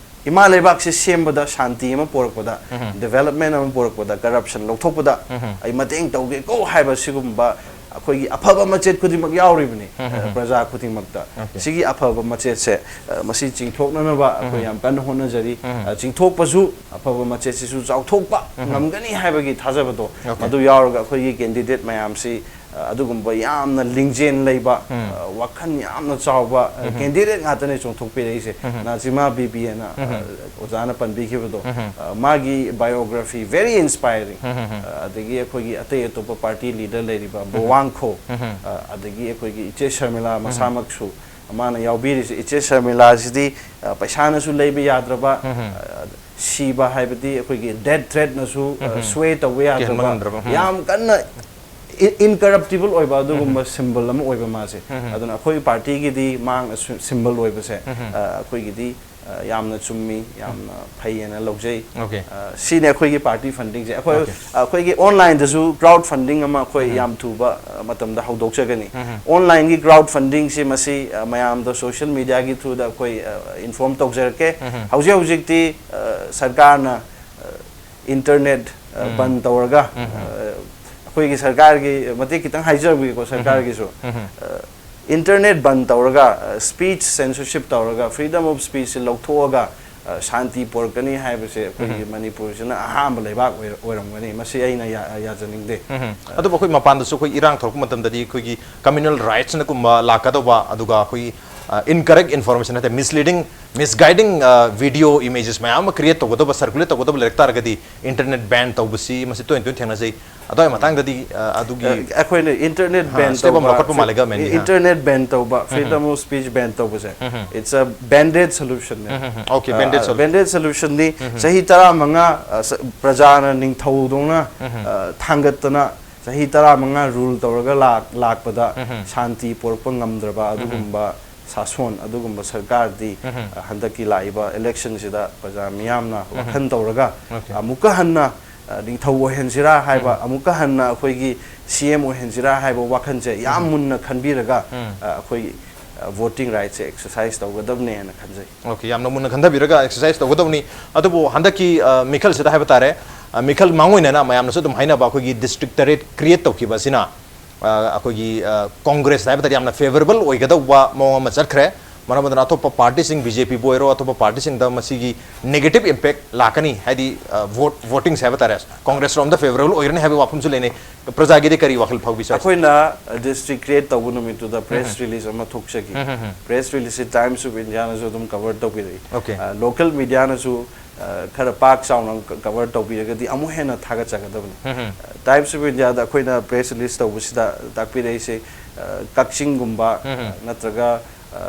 ꯏꯃꯥ ꯂꯩꯕꯥꯛꯁꯦ ꯁꯦꯝꯕꯗ, ꯁꯥꯟꯇꯤ ꯑꯃ ꯄꯣꯔꯛꯄꯗ, development ꯑꯃ ꯄꯣꯔꯛꯄꯗ, corruption ꯂꯧꯊꯣꯛꯄꯗ ꯑꯩ ꯃꯇꯦꯡ ꯇꯧꯒꯦꯀꯣ ꯍꯥꯏꯕ ꯁꯤꯒꯨꯝꯕ ꯑꯩꯈꯣꯏꯒꯤ ꯑꯐꯕ ꯃꯆꯦꯠ ꯈꯨꯗꯤꯡꯃꯛ ꯌꯥꯎꯔꯤꯕꯅꯤ, ꯑ, ꯄ꯭ꯔꯖꯥ ꯈꯨꯗꯤꯡꯃꯛꯇ꯫ ꯁꯤꯒꯤ ꯑꯐꯕ ꯃꯆꯦꯠꯁꯦ, ꯑ, ꯃꯁꯤ ꯆꯤꯡꯊꯣꯛꯅꯅꯕ ꯑꯩꯈꯣꯏ ꯌꯥꯝ ꯀꯟꯅ ꯍꯣꯠꯅꯖꯔꯤ꯫ ꯑ, ꯆꯤꯡꯊꯣꯛꯄꯁꯨ ꯑꯐꯕ ꯃꯆꯦꯠꯁꯤꯁꯨ ꯆꯥꯎꯊꯣꯛꯄ ꯉꯝꯒꯅꯤ ꯍꯥꯏꯕꯒꯤ ꯊꯥꯖꯕꯗꯣ ꯃꯗꯨ ꯌꯥꯎꯔꯒ ꯑꯩꯈꯣꯏꯒꯤ candidate ꯃꯌꯥꯝꯁꯤ, ꯑ, ꯑꯗꯨꯒꯨꯝꯕ ꯌꯥꯝꯅ ꯂꯤꯡꯖꯦꯜ ꯂꯩꯕ, ꯑ, ꯋꯥꯈꯜ ꯌꯥꯝꯅ ꯆꯥꯎꯕ, ꯑ, candidate ꯉꯥꯛꯇꯅ ꯆꯣꯡꯊꯣꯛꯄꯤꯔꯛꯏꯁꯦ꯫ ꯅꯥꯖꯤꯃꯥ ꯕꯤꯕꯤ ꯑꯅ, ꯑ, ꯑꯣꯖꯥꯅ ꯄꯟꯕꯤꯈꯤꯕꯗꯣ, ꯑ, ꯃꯥꯒꯤ biography very inspiring꯫ ꯑ, ꯑꯗꯒꯤ ꯑꯩꯈꯣꯏꯒꯤ ꯑꯇꯩ ꯑꯇꯣꯞꯄ party leader ꯂꯩꯔꯤꯕ ꯕꯣꯋꯥꯡꯈꯣ, ꯑ, ꯑꯗꯒꯤ ꯑꯩꯈꯣꯏꯒꯤ ꯏꯆꯦ ꯁꯔꯃꯤꯂꯥ ꯃꯁꯥꯃꯛꯁꯨ ꯃꯥꯅ ꯌꯥꯎꯕꯤꯔꯤꯁꯦ꯫ ꯏꯆꯦ ꯁꯔꯃꯤꯂꯥꯁꯤꯗꯤ, ꯑ, ꯄꯩꯁꯥꯅꯁꯨ ꯂꯩꯕ ꯌꯥꯗ꯭ꯔꯕ, ꯑ, ꯁꯤꯕ ꯍꯥꯏꯕꯗꯤ ꯑꯩꯈꯣꯏꯒꯤ death threat ꯅꯁꯨ, ꯑ, sway ꯇꯧꯕ ꯌꯥꯗ꯭ꯔꯕ, ꯌꯥꯝ ꯀꯟꯅ i-, incorruptible ꯑꯣꯏꯕ ꯑꯗꯨꯒꯨꯝꯕ symbol ꯑꯃ ꯑꯣꯏꯕ ꯃꯥꯁꯦ꯫ ꯑꯗꯨꯅ ꯑꯩꯈꯣꯏ party ꯒꯤꯗꯤ ꯃꯥꯡ ꯑꯁꯨ-, symbol ꯑꯣꯏꯕꯁꯦ, ꯑ, ꯑꯩꯈꯣꯏꯒꯤꯗꯤ, ꯑ, ꯌꯥꯝꯅ ꯆꯨꯝꯃꯤ, ꯌꯥꯝꯅ ꯐꯩꯌꯦꯅ ꯂꯧꯖꯩ꯫ ꯑ, ꯁꯤꯅꯤ ꯑꯩꯈꯣꯏꯒꯤ party funding ꯁꯦ꯫ ꯑꯩꯈꯣꯏ, ꯑꯩꯈꯣꯏꯒꯤ online ꯗꯁꯨ crowd funding ꯑꯃ ꯑꯩꯈꯣꯏ ꯌꯥꯝ ꯊꯨꯕ, ꯑ, ꯃꯇꯝꯗ ꯍꯧꯗꯣꯛꯆꯒꯅꯤ꯫ Online ꯒꯤ crowd funding ꯁꯤ ꯃꯁꯤ, ꯑ, ꯃꯌꯥꯝꯗ social media ꯒꯤ through ꯗ ꯑꯩꯈꯣꯏ, ꯑ, inform ꯇꯧꯖꯔꯛꯀꯦ꯫ ꯍꯧꯖꯤꯛ ꯍꯧꯖꯤꯛꯇꯤ, ꯑ, ꯁꯔꯀꯥꯔꯅ, ꯑ, internet, ꯑ, ꯕꯟ ꯇꯧꯔꯒ, ꯑ, ꯑꯩꯈꯣꯏꯒꯤ ꯁꯔꯀꯥꯔꯒꯤ ꯃꯇꯦꯛ ꯈꯤꯇꯪ ꯍꯥꯏꯖꯔꯕꯒꯦꯀꯣ, ꯁꯔꯀꯥꯔꯒꯤꯁꯨ꯫ ꯑ, internet ꯕꯟ ꯇꯧꯔꯒ, ꯑ, speech censorship ꯇꯧꯔꯒ, freedom of speech ꯁꯦ ꯂꯧꯊꯣꯛꯑꯒ, ꯑ, ꯁꯥꯟꯇꯤ ꯄꯣꯔꯛꯀꯅꯤ ꯍꯥꯏꯕꯁꯦ ꯑꯩꯈꯣꯏꯒꯤ ꯃꯅꯤꯄꯨꯔꯁꯤꯅ ꯑꯍꯥꯟꯕ ꯂꯩꯕꯥꯛ ꯑꯣꯏꯔ-, ꯑꯣꯏꯔꯝꯒꯅꯤ꯫ ꯃꯁꯤ ꯑꯩꯅ ꯌꯥ-, ꯌꯥꯖꯅꯤꯡꯗꯦ꯫ ꯑꯗꯨꯕꯨ ꯑꯩꯈꯣꯏ ꯃꯄꯥꯟꯗꯁꯨ ꯑꯩꯈꯣꯏ ꯏꯔꯥꯡ ꯊꯣꯛꯂꯛꯄ ꯃꯇꯝꯗꯗꯤ ꯑꯩꯈꯣꯏꯒꯤ communal rights ꯅꯀꯨꯝꯕ ꯂꯥꯛꯀꯗꯧꯕ, ꯑꯗꯨꯒ ꯑꯩꯈꯣꯏꯒꯤ ꯏꯟꯀꯔꯦꯛ ꯏꯟꯐꯣꯔꯃꯦꯁꯟ ꯅꯠꯇꯦ, ꯃꯤꯁꯂꯤꯗꯤꯡ, ꯃꯤꯁꯒꯥꯏꯗꯤꯡ ꯚꯤꯗꯤꯑꯣ ꯏꯃꯦꯖꯦꯁ ꯃꯌꯥꯝ ꯑꯃ ꯀ꯭ꯔꯤꯌꯦꯠ ꯇꯧꯒꯗꯕ, ꯁꯔꯀꯨꯂꯦꯠ ꯇꯧꯒꯗꯕ ꯂꯩꯔꯛ ꯇꯥꯔꯒꯗꯤ, ꯏꯟꯇꯔꯅꯦꯠ ꯕꯦꯟ ꯇꯧꯕꯁꯤ ꯃꯁꯤ ꯇꯣꯏꯅ ꯇꯣꯏꯅ ꯊꯦꯡꯅꯖꯩ꯫ ꯑꯗꯨꯋꯥꯏ ꯃꯇꯥꯡꯗꯗꯤ ꯑ, ꯑꯗꯨꯒꯤ ꯑꯩꯈꯣꯏꯅ ꯏꯟꯇꯔꯅꯦꯠ ꯍꯥ, ꯕꯦꯟ step ꯑꯃ ꯇꯧꯕ, ꯂꯧꯈꯠꯄ ꯃꯥꯜꯂꯦꯀꯣ, ꯃꯦꯝꯅꯤ, ꯍꯥ꯫ ꯏꯟꯇꯔꯅꯦꯠ ꯕꯦꯟ ꯇꯧꯕ, freedom of speech ꯕꯦꯟ ꯇꯧꯕꯁꯦ, it's a band-aid solution ꯅꯦ꯫ ꯎꯝ, ꯎꯝ, ꯎꯝ꯫ Okay, band-aid solution꯫ Band-aid solution ꯗꯤ ꯆꯍꯤ ꯇꯔꯥꯃꯉꯥ, ꯑ, ꯁ-, ꯄ꯭ꯔꯖꯥꯅ ꯅꯤꯡꯊꯧꯗꯧꯅ, ꯑ, ꯊꯥꯡꯒꯠꯇꯅ ꯆꯍꯤ ꯇꯔꯥꯃꯉꯥ ꯔꯨꯜ ꯇꯧꯔꯒ ꯂꯥꯛ-, ꯂꯥꯛꯄꯗ ꯁꯥꯟꯇꯤ ꯄꯨꯔꯛꯄ ꯉꯝꯗ꯭ꯔꯕ ꯑꯗꯨꯒꯨꯝꯕ ꯁꯥꯁꯣꯟ, ꯑꯗꯨꯒꯨꯝꯕ ꯁꯔꯀꯥꯔꯗꯤ, ꯑ, ꯍꯟꯗꯛꯀꯤ ꯂꯥꯛꯏꯕ ꯏꯂꯦꯛꯁꯟꯁꯤꯗ ꯄ꯭ꯔꯖꯥ ꯃꯤꯌꯥꯝꯅ ꯋꯥꯈꯜ ꯇꯧꯔꯒ, Okay꯫ ꯑꯃꯨꯛꯀ ꯍꯟꯅ, ꯑ, ꯅꯤꯡꯊꯧ ꯑꯣꯏꯍꯟꯁꯤꯔꯥ ꯍꯥꯏꯕ, ꯑꯃꯨꯛꯀ ꯍꯟꯅ ꯑꯩꯈꯣꯏꯒꯤ ꯁꯤ ꯑꯦꯝ ꯑꯣꯏꯍꯟꯁꯤꯔꯥ ꯍꯥꯏꯕ ꯋꯥꯈꯜꯁꯦ ꯌꯥꯝ ꯃꯨꯟꯅ ꯈꯟꯕꯤꯔꯒ, ꯑ, ꯑꯩꯈꯣꯏꯒꯤ, ꯑ, ꯚꯣꯇꯤꯡ ꯔꯥꯏꯠꯁꯦ ꯑꯦꯛꯁꯔꯁꯥꯏꯁ ꯇꯧꯒꯗꯕꯅꯦꯅ ꯈꯟꯖꯩ꯫ Okay, ꯌꯥꯝꯅ ꯃꯨꯟꯅ ꯈꯟꯊꯕꯤꯔꯒ ꯑꯦꯛꯁꯔꯁꯥꯏꯁ ꯇꯧꯒꯗꯕꯅꯤ꯫ ꯑꯗꯨꯕꯨ ꯍꯟꯗꯛꯀꯤ, ꯑ, ꯃꯤꯈꯜꯁꯤꯗ ꯍꯥꯏꯕ ꯇꯥꯔꯦ, ꯑ, ꯃꯤꯈꯜ ꯃꯥꯡꯑꯣꯏꯅꯅ ꯃꯌꯥꯝꯅꯁꯨ ꯑꯗꯨꯝ ꯍꯥꯏꯅꯕ ꯑꯩꯈꯣꯏꯒꯤ ꯗꯤꯁꯇ꯭ꯔꯤꯛ ꯇꯔꯦꯠ ꯀ꯭ꯔꯤꯌꯦꯠ ꯇꯧꯈꯤꯕ ꯑꯁꯤꯅ, ꯑ, ꯑꯩꯈꯣꯏꯒꯤ, ꯑ, ꯀꯣꯡꯒ꯭ꯔꯦꯁꯇ ꯍꯥꯏꯕ ꯇꯥꯔꯗꯤ ꯌꯥꯝꯅ ꯐꯦꯕꯔꯕꯜ ꯑꯣꯏꯒꯗꯧꯕ ꯃꯑꯣꯡ ꯑꯃ ꯆꯠꯈ꯭ꯔꯦ꯫ ꯃꯔꯝ ꯑꯗꯨꯅ ꯑꯇꯣꯞꯄ ꯄꯥꯔꯇꯤꯁꯤꯡ, ꯕꯤ ꯖꯦ ꯄꯤꯕꯨ ꯑꯣꯏꯔꯣ, ꯑꯇꯣꯞꯄ ꯄꯥꯔꯇꯤꯁꯤꯡꯗ ꯃꯁꯤꯒꯤ ꯅꯦꯒꯦꯇꯤꯚ ꯏꯝꯄꯦꯛ ꯂꯥꯛꯀꯅꯤ, ꯍꯥꯏꯗꯤ, ꯑ, ꯚꯣꯠ, ꯚꯣꯇꯤꯡꯁꯦ ꯍꯥꯏꯕ ꯇꯥꯔꯦ, ꯀꯣꯡꯒ꯭ꯔꯦꯁ ꯔꯣꯝꯗ ꯐꯦꯕꯔꯕꯜ ꯑꯣꯏꯒꯅꯤ ꯍꯥꯏꯕꯒꯤ ꯋꯥꯐꯝꯁꯨ ꯂꯩꯅꯩ꯫ ꯄ꯭ꯔꯖꯥꯒꯤꯗꯤ ꯀꯔꯤ ꯋꯥꯈꯜ ꯐꯥꯎꯕꯤ, ꯁꯥꯔ? ꯑꯩꯈꯣꯏꯅ, ꯑ, ꯗꯤꯁꯇ꯭ꯔꯤꯛ ꯀ꯭ꯔꯤꯌꯦꯠ ꯇꯧꯕ ꯅꯨꯃꯤꯠꯇꯨꯗ ꯄ꯭ꯔꯦꯁ ꯔꯤꯂꯤꯖ ꯑꯃ ꯊꯣꯛꯆꯈꯤ꯫ ꯄ꯭ꯔꯦꯁ ꯔꯤꯂꯤꯖꯁꯤ ꯇꯥꯏꯝꯁ ꯑꯣꯐ ꯏꯟꯗꯤꯌꯥꯅꯁꯨ ꯑꯗꯨꯝ ꯀꯚꯔ ꯇꯧꯕꯤꯔꯛꯏ꯫ Okay꯫ ꯑ, ꯂꯣꯀꯦꯜ ꯃꯤꯗꯤꯌꯥꯅꯁꯨ, ꯑ, ꯈꯔ ꯄꯥꯛ ꯆꯥꯎꯅ ꯀ-, ꯀꯚꯔ ꯇꯧꯕꯤꯔꯒꯗꯤ ꯑꯃꯨꯛ ꯍꯦꯟꯅ ꯊꯥꯒꯠꯆꯒꯗꯕꯅꯤ꯫ ꯇꯥꯏꯝꯁ ꯑꯣꯐ ꯏꯟꯗꯤꯌꯥꯗ ꯑꯩꯈꯣꯏꯅ ꯄ꯭ꯔꯦꯁ ꯔꯤꯂꯤꯖ ꯇꯧꯕꯁꯤꯗ ꯇꯥꯛꯄꯤꯔꯛꯏꯁꯦ, ꯑ, ꯀꯛꯆꯤꯡꯒꯨꯝꯕ, ꯑ, ꯅꯠꯇ꯭ꯔꯒ, ꯑ,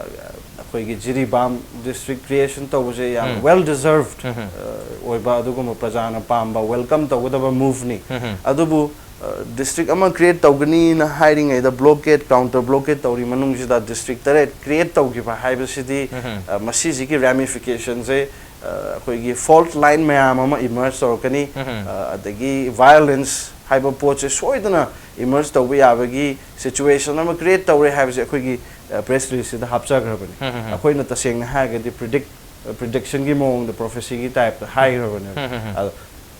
ꯑꯩꯈꯣꯏꯒꯤ ꯖꯤꯔꯤꯕꯥꯝ ꯗꯤꯁꯇ꯭ꯔꯤꯛ ꯀ꯭ꯔꯤꯌꯦꯁꯟ ꯇꯧꯕꯁꯦ ꯌꯥꯝ ꯋꯦꯜ ꯗꯤꯖꯔꯚ, ꯑ, ꯑꯣꯏꯕ, ꯑꯗꯨꯒꯨꯝꯕ ꯄ꯭ꯔꯖꯥꯅ ꯄꯥꯝꯕ, ꯋꯦꯜꯀꯝ ꯇꯧꯒꯗꯕ ꯃꯨꯚꯅꯤ꯫ ꯑꯗꯨꯕꯨ, ꯑ, ꯗꯤꯁꯇ꯭ꯔꯤꯛ ꯑꯃ ꯀ꯭ꯔꯤꯌꯦꯠ ꯇꯧꯒꯅꯤꯅ ꯍꯥꯏꯔꯤꯉꯩꯗ ꯕ꯭ꯂꯣꯀꯦꯠ, ꯀꯥꯎꯟꯇꯔ ꯕ꯭ꯂꯣꯀꯦꯠ ꯇꯧꯔꯤ ꯃꯅꯨꯡꯁꯤꯗ ꯗꯤꯁꯇ꯭ꯔꯤꯛ ꯇꯔꯦꯠ ꯀ꯭ꯔꯤꯌꯦꯠ ꯇꯧꯈꯤꯕ ꯍꯥꯏꯕꯁꯤꯗꯤ, ꯑ, ꯃꯁꯤꯁꯤꯒꯤ ꯔꯦꯃꯤꯐꯤꯀꯦꯁꯟꯁꯦ, ꯑ, ꯑꯩꯈꯣꯏꯒꯤ ꯐꯣꯜꯠ ꯂꯥꯏꯟ ꯃꯌꯥꯝ ꯑꯃ ꯏꯃꯔꯖ ꯇꯧꯔꯛꯀꯅꯤ꯫ ꯑ, ꯑꯗꯒꯤ ꯚꯥꯏꯑꯣꯂꯦꯟꯁ ꯍꯥꯏꯕ ꯄꯣꯠꯁꯦ ꯁꯣꯏꯗꯅ ꯏꯃꯔꯖ ꯇꯧꯕ ꯌꯥꯕꯒꯤ ꯁꯤꯆꯨꯋꯦꯁꯟ ꯑꯃ ꯀ꯭ꯔꯤꯌꯦꯠ ꯇꯧꯔꯦ ꯍꯥꯏꯕꯁꯦ ꯑꯩꯈꯣꯏꯒꯤ, ꯑ, ꯄ꯭ꯔꯦꯁ ꯔꯤꯂꯤꯖꯁꯤꯗ ꯍꯥꯞꯆꯈ꯭ꯔꯕꯅꯤ꯫ ꯑꯩꯈꯣꯏꯅ ꯇꯁꯦꯡꯅ ꯍꯥꯏꯔꯒꯗꯤ ꯄ꯭ꯔꯤꯗꯤꯛ-, ꯄ꯭ꯔꯤꯗꯤꯛꯁꯟꯒꯤ ꯃꯑꯣꯡꯗ ꯄ꯭ꯔꯣꯐꯦꯁꯤꯒꯤ ꯇꯥꯏꯞꯇ ꯍꯥꯏꯈ꯭ꯔꯕꯅꯦꯕ꯫ ꯑꯗꯣ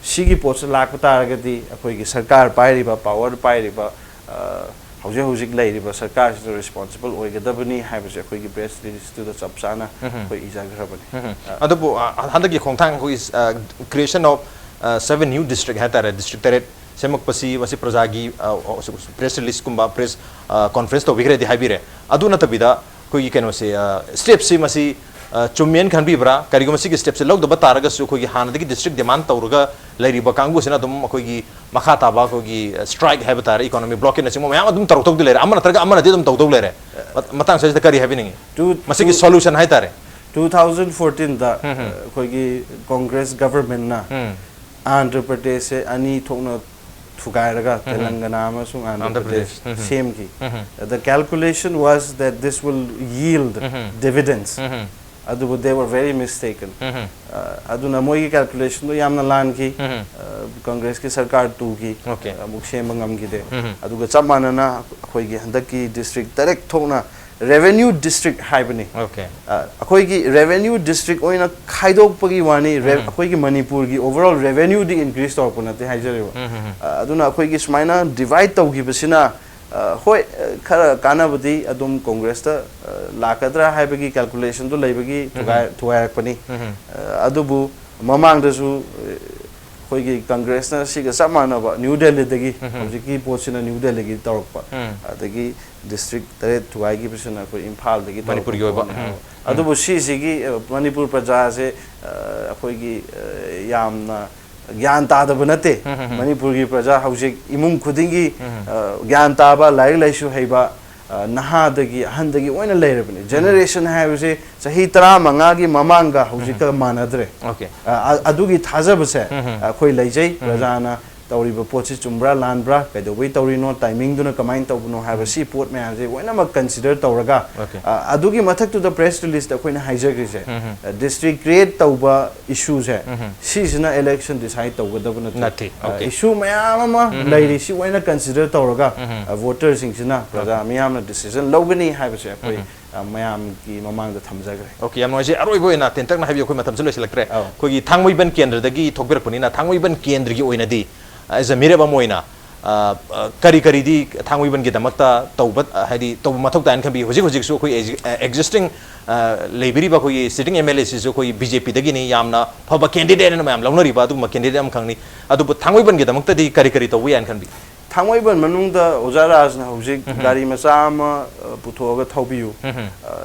ꯁꯤꯒꯤ ꯄꯣꯠꯁꯦ ꯂꯥꯛꯄ ꯇꯥꯔꯒꯗꯤ ꯑꯩꯈꯣꯏꯒꯤ ꯁꯔꯀꯥꯔ ꯄꯥꯏꯔꯤꯕ, ꯄꯥꯋꯔ ꯄꯥꯏꯔꯤꯕ, ꯑ, ꯍꯧꯖꯤꯛ ꯍꯧꯖꯤꯛ ꯂꯩꯔꯤꯕ ꯁꯔꯀꯥꯔꯁꯤꯅ ꯔꯦꯁꯄꯣꯟꯁꯤꯕꯜ ꯑꯣꯏꯒꯗꯕꯅꯤ ꯍꯥꯏꯕꯁꯦ ꯑꯩꯈꯣꯏꯒꯤ ꯄ꯭ꯔꯦꯁ ꯔꯤꯂꯤꯖꯇꯨꯗ ꯆꯞ ꯆꯥꯅ ꯑꯩꯈꯣꯏ ꯏꯖꯈ꯭ꯔꯕꯅꯤ꯫ ꯑ, ꯑꯗꯨꯕꯨ, ꯑ, ꯍꯟꯗꯛꯀꯤ ꯈꯣꯡꯊꯥꯡ ꯑꯩꯈꯣꯏꯒꯤ, ꯑ, creation of, ꯑ, seven new district ꯍꯥꯏ ꯇꯥꯔꯦ, ꯗꯤꯁꯇ꯭ꯔꯤꯛ ꯇꯔꯦꯠ ꯁꯦꯝꯃꯛꯄꯁꯤ, ꯃꯁꯤ ꯄ꯭ꯔꯖꯥꯒꯤ, ꯑ, ꯑ, ꯄ꯭ꯔꯦꯁ ꯔꯤꯂꯤꯖꯀꯨꯝꯕ, ꯄ꯭ꯔꯦꯁ, ꯑ, ꯀꯣꯟꯐ꯭ꯔꯦꯟꯁ ꯇꯧꯕꯤꯈ꯭ꯔꯦꯗꯤ ꯍꯥꯏꯕꯤꯔꯦ꯫ ꯑꯗꯨ ꯅꯠꯇꯕꯤꯗ, ꯑꯩꯈꯣꯏꯒꯤ ꯀꯩꯅꯣꯁꯦ, ꯁ꯭ꯇꯦꯞꯁꯤ ꯃꯁꯤ ꯑ, ꯆꯨꯝꯃꯦꯅ ꯈꯟꯕꯤꯕ꯭ꯔꯥ? ꯀꯔꯤꯒꯨꯝꯕ ꯁꯤꯒꯤ ꯁ꯭ꯇꯦꯞꯁꯦ ꯂꯧꯗꯕ ꯇꯥꯔꯒꯁꯨ ꯑꯩꯈꯣꯏꯒꯤ ꯍꯥꯟꯅꯗꯒꯤ ꯗꯤꯁꯇ꯭ꯔꯤꯛ ꯗꯤꯃꯥꯟ ꯇꯧꯔꯒ ꯂꯩꯔꯤꯕ ꯀꯥꯡꯕꯨꯁꯤꯅ ꯑꯗꯨꯝ ꯑꯩꯈꯣꯏꯒꯤ ꯃꯈꯥ ꯇꯥꯕ ꯑꯩꯈꯣꯏꯒꯤ ꯁ꯭ꯇ꯭ꯔꯥꯏꯛ ꯍꯥꯏꯕ ꯇꯥꯔꯦ, ꯏꯀꯣꯅꯣꯃꯤ ꯕ꯭ꯂꯣꯀꯦꯠꯅꯆꯤꯡꯕ ꯃꯌꯥꯝ ꯑꯗꯨꯝ ꯇꯧꯔꯛꯇꯧꯗꯤ ꯂꯩꯔꯦ, ꯑꯃ ꯅꯠꯇ꯭ꯔꯒ ꯑꯃꯅꯗꯤ ꯑꯗꯨꯝ ꯇꯧꯗꯧ ꯂꯩꯔꯦ꯫ ꯃ-, ꯃꯇꯥꯡ ꯑꯁꯤꯗ ꯀꯔꯤ ꯍꯥꯏꯕꯤꯅꯤꯡꯉꯤ? ꯇꯨ-, ꯃꯁꯤꯒꯤ ꯇꯨ-, ꯁꯣꯂꯨꯁꯟ ꯍꯥꯏꯇꯥꯔꯦ꯫ ꯇꯨ ꯊꯥꯎꯖꯟ ꯐꯣꯔꯇꯤꯟꯗ, ꯎꯝ, ꯎꯝ꯫ ꯑ, ꯑꯩꯈꯣꯏꯒꯤ ꯀꯣꯡꯒ꯭ꯔꯦꯁ ꯒꯚꯔꯟꯃꯦꯟꯠꯅ ꯎꯝ꯫ ꯑꯟꯙ꯭ꯔ ꯄ꯭ꯔꯗꯦꯁꯁꯦ ꯑꯅꯤ ꯊꯣꯛꯅ ꯊꯨꯒꯥꯏꯔꯒ ꯎꯝ꯫ ꯇꯦꯂꯪꯒꯅꯥ ꯑꯃꯁꯨꯡ ꯑꯟꯙ꯭ꯔ ꯑꯟꯙ꯭ꯔ ꯄ꯭ꯔꯗꯦꯁ ꯄ꯭ꯔꯗꯦꯁ꯫ ꯎꯝ꯫ ꯁꯦꯝꯈꯤ꯫ ꯎꯝ꯫ The calculation was that this will yield um. Dividends. ꯎꯝ꯫ ꯑꯗꯨꯕꯨ they were very mistaken. ꯎꯝ꯫ ꯑ, ꯑꯗꯨꯅ ꯃꯣꯏꯒꯤ ꯀꯦꯜꯀꯨꯂꯦꯁꯟꯗꯣ ꯌꯥꯝꯅ ꯂꯥꯟꯈꯤ꯫ ꯎꯝ꯫ ꯑ, ꯀꯪꯒ꯭ꯔꯦꯁꯀꯤ ꯁꯔꯀꯥꯔ ꯇꯨꯈꯤ꯫ ꯑꯣꯀꯦ꯫ ꯑꯃꯨꯛ ꯁꯦꯝꯕ ꯉꯝꯈꯤꯗꯦ꯫ ꯎꯝ꯫ ꯑꯗꯨꯒ ꯆꯞ ꯃꯥꯟꯅꯅ ꯑꯩꯈꯣꯏꯒꯤ ꯍꯟꯗꯛꯀꯤ ꯗꯤꯁꯇ꯭ꯔꯤꯛ ꯇꯔꯦꯠ ꯊꯣꯛꯅ revenue district ꯍꯥꯏꯕꯅꯤ꯫ ꯑꯣꯀꯦ꯫ ꯑ, ꯑꯩꯈꯣꯏꯒꯤ revenue district ꯑꯣꯏꯅ ꯈꯥꯏꯗꯣꯛꯄꯒꯤ ꯋꯥꯅꯤ, ꯔꯦ-, ꯎꯝ꯫ ꯑꯩꯈꯣꯏꯒꯤ ꯃꯅꯤꯄꯨꯔꯒꯤ overall revenueꯗꯤ increase ꯇꯧꯔꯛꯄ ꯅꯠꯇꯦ ꯍꯥꯏꯖꯔꯤꯕ꯫ ꯎꯝ, ꯎꯝ, ꯎꯝ꯫ ꯑ, ꯑꯗꯨꯅ ꯑꯩꯈꯣꯏꯒꯤ ꯁꯨꯃꯥꯏꯅ divide ꯇꯧꯈꯤꯕꯁꯤꯅ, ꯑ, ꯍꯣꯏ, ꯑ, ꯈꯔ ꯀꯥꯟꯅꯕꯗꯤ ꯑꯗꯨꯝ ꯀꯣꯡꯒ꯭ꯔꯦꯁꯇ, ꯑ, ꯂꯥꯛꯀꯗ꯭ꯔꯥ ꯍꯥꯏꯕꯒꯤ calculationꯗꯨ ꯂꯩꯕꯒꯤ ꯎꯝ꯫ ꯊꯨꯒꯥꯏ-, ꯊꯨꯒꯥꯏꯔꯛꯄꯅꯤ꯫ ꯎꯝ꯫ ꯑ, ꯑꯗꯨꯕꯨ ꯃꯃꯥꯡꯗꯁꯨ, ꯑ, ꯑꯩꯈꯣꯏꯒꯤ ꯀꯪꯒ꯭ꯔꯦꯁꯅ ꯁꯤꯒ ꯆꯞ ꯃꯥꯟꯅꯕ ꯅ꯭ꯌꯨ ꯗꯦꯜꯂꯤꯗꯒꯤ ꯎꯝ꯫ ꯍꯧꯖꯤꯛꯀꯤ ꯄꯣꯠꯁꯤꯅ ꯅ꯭ꯌꯨ ꯗꯦꯜꯂꯤꯒꯤ ꯇꯧꯔꯛꯄ, ꯎꯝ꯫ ꯑꯗꯒꯤ ꯗꯤꯁꯇ꯭ꯔꯤꯛ ꯇꯔꯦꯠ ꯊꯨꯒꯥꯏꯈꯤꯕꯁꯤꯅ ꯑꯩꯈꯣꯏ ꯏꯝꯐꯥꯜꯗꯒꯤ ꯇꯧꯔꯛꯄ ꯃꯅꯤꯄꯨꯔꯒꯤ ꯑꯣꯏꯕ, ꯄꯣꯠꯅꯦ ꯎꯝ, ꯍꯥꯏꯕ꯫ ꯎꯝ꯫ ꯑꯗꯨꯕꯨ ꯁꯤꯁꯤꯒꯤ, ꯑ, ꯃꯅꯤꯄꯨꯔ ꯄ꯭ꯔꯖꯥꯁꯦ, ꯑ, ꯑꯩꯈꯣꯏꯒꯤ, ꯑ, ꯌꯥꯝꯅ ꯒ꯭ꯌꯥꯟ ꯇꯥꯗꯕ ꯅꯠꯇꯦ꯫ ꯎꯝ, ꯎꯝ, ꯎꯝ꯫ ꯃꯅꯤꯄꯨꯔꯒꯤ ꯄ꯭ꯔꯖꯥ ꯍꯧꯖꯤꯛ ꯏꯃꯨꯡ ꯈꯨꯗꯤꯡꯒꯤ, ꯎꯝ, ꯎꯝ꯫ ꯑ, ꯒ꯭ꯌꯥꯟ ꯇꯥꯕ, ꯂꯥꯏꯔꯤꯛ ꯂꯥꯏꯁꯨ ꯍꯩꯕ, ꯑ, ꯅꯍꯥꯗꯒꯤ ꯑꯍꯟꯗꯒꯤ ꯂꯣꯏꯅ ꯂꯩꯔꯕꯅꯤ꯫ ꯎꯝ꯫ Generation ꯍꯥꯏꯕꯁꯦ ꯆꯍꯤ ꯇꯔꯥꯃꯉꯥꯒꯤ ꯃꯃꯥꯡꯒ ꯍꯧꯖꯤꯛꯀ ꯎꯝ꯫ ꯃꯥꯟꯅꯗ꯭ꯔꯦ꯫ ꯑꯣꯀꯦ꯫ ꯑ, ꯑ-, ꯑꯗꯨꯒꯤ ꯊꯥꯖꯕꯁꯦ, ꯎꯝ, ꯎꯝ꯫ ꯑ, ꯑꯩꯈꯣꯏ ꯂꯩꯖꯩ꯫ ꯎꯝ꯫ ꯄ꯭ꯔꯖꯥꯅ ꯇꯧꯔꯤꯕ ꯄꯣꯠꯁꯤ ꯆꯨꯝꯕ꯭ꯔꯥ ꯂꯥꯟꯕ꯭ꯔꯥ, ꯀꯩꯗꯧꯕꯩ ꯇꯧꯔꯤꯅꯣ, timingꯗꯨꯅ ꯀꯃꯥꯏꯅ ꯇꯧꯕꯅꯣ ꯍꯥꯏꯕ, ꯎꯝ꯫ ꯁꯤ ꯄꯣꯠ ꯃꯌꯥꯝꯁꯦ ꯂꯣꯏꯅꯃꯛ consider ꯇꯧꯔꯒ, ꯑꯣꯀꯦ꯫ ꯑ, ꯑꯗꯨꯒꯤ ꯃꯊꯛꯇꯨꯗ press releaseꯇ ꯑꯩꯈꯣꯏꯅ ꯍꯥꯏꯖꯈ꯭ꯔꯤꯁꯦ, ꯎꯝ, ꯎꯝ꯫ ꯑ, district create ꯇꯧꯕ issueꯁꯦ, ꯎꯝ, ꯎꯝ꯫ ꯁꯤꯁꯤꯅ election decide ꯇꯧꯒꯗꯕ ꯅꯠꯇꯦ꯫ ꯅꯠꯇꯦ꯫ ꯑ, ꯑꯣꯀꯦ꯫ Issue ꯃꯌꯥꯝ ꯑꯃ ꯎꯝ, ꯎꯝ, ꯂꯩꯔꯤ, ꯎꯝ꯫ ꯁꯤ ꯂꯣꯏꯅ consider ꯇꯧꯔꯒ, ꯎꯝ, ꯎꯝ꯫ ꯑ, voterꯁꯤꯡꯁꯤꯅ, ꯄ꯭ꯔꯖꯥ ꯑꯣꯀꯦ꯫ ꯃꯤꯌꯥꯝꯅ decision ꯂꯧꯒꯅꯤ ꯍꯥꯏꯕꯁꯦ ꯑꯩꯈꯣꯏ, ꯎꯝ, ꯎꯝ꯫ ꯑ, ꯃꯌꯥꯝꯒꯤ ꯃꯃꯥꯡꯗ ꯊꯝꯖꯈ꯭ꯔꯦ꯫ ꯑꯣꯀꯦ, ꯌꯥꯝ ꯅꯨꯡꯉꯥꯏꯖꯩ꯫ ꯑꯔꯣꯏꯕ ꯑꯣꯏꯅ ꯇꯦꯟꯇꯛꯅ ꯍꯥꯏꯕꯤꯌꯨ, ꯑꯩꯈꯣꯏ ꯃꯇꯝꯁꯨ ꯂꯣꯏꯁꯤꯜꯂꯛꯇ꯭ꯔꯦ꯫ ꯑꯧ꯫ ꯑꯩꯈꯣꯏꯒꯤ ꯊꯥꯡꯃꯩꯕꯟ ꯀꯦꯟꯗ꯭ꯔꯗꯒꯤ ꯊꯣꯛꯄꯤꯔꯛꯄꯅꯤꯅ, ꯊꯥꯡꯃꯩꯕꯟ ꯀꯦꯟꯗ꯭ꯔꯒꯤ ꯑꯣꯏꯅꯗꯤ, ꯑ, as a ꯃꯤꯔꯦꯞ ꯑꯃ ꯑꯣꯏꯅ, ꯑ, ꯑ, ꯀꯔꯤ ꯀꯔꯤꯗꯤ ꯊꯥꯡꯃꯩꯕꯟꯒꯤꯗꯃꯛꯇ ꯇꯧꯕ, ꯑ, ꯍꯥꯏꯗꯤ ꯇꯧꯕ ꯃꯊꯧ ꯇꯥꯏꯅ ꯈꯟꯕꯤ? ꯍꯧꯖꯤꯛ ꯍꯧꯖꯤꯛꯁꯨ ꯑꯩꯈꯣꯏ ꯑꯦꯖꯤ-, ꯑ, existing, ꯑ, ꯂꯩꯕꯤꯔꯤꯕ ꯑꯩꯈꯣꯏꯒꯤ sitting MLAꯁꯤꯁꯨ ꯑꯩꯈꯣꯏ BJPꯗꯒꯤꯅꯤ, ꯌꯥꯝꯅ ꯐꯕ candidateꯅ ꯃꯌꯥꯝ ꯂꯧꯅꯔꯤꯕ ꯑꯗꯨꯒꯨꯝꯕ candidate ꯑꯃꯈꯛꯅꯤ꯫ ꯑꯗꯨꯕꯨ ꯊꯥꯡꯃꯩꯕꯟꯒꯤꯗꯃꯛꯇꯗꯤ ꯀꯔꯤ ꯀꯔꯤ ꯇꯧꯕ ꯌꯥꯏꯅ ꯈꯟꯕꯤ? ꯊꯥꯡꯃꯩꯕꯟ ꯃꯅꯨꯡꯗ ꯑꯣꯖꯥ ꯔꯥꯖꯅ ꯍꯧꯖꯤꯛ ꯒꯥꯔꯤ ꯃꯆꯥ ꯑꯃ ꯑ, ꯄꯨꯊꯣꯛꯑꯒ ꯊꯧꯕꯤꯌꯨ꯫ ꯑ,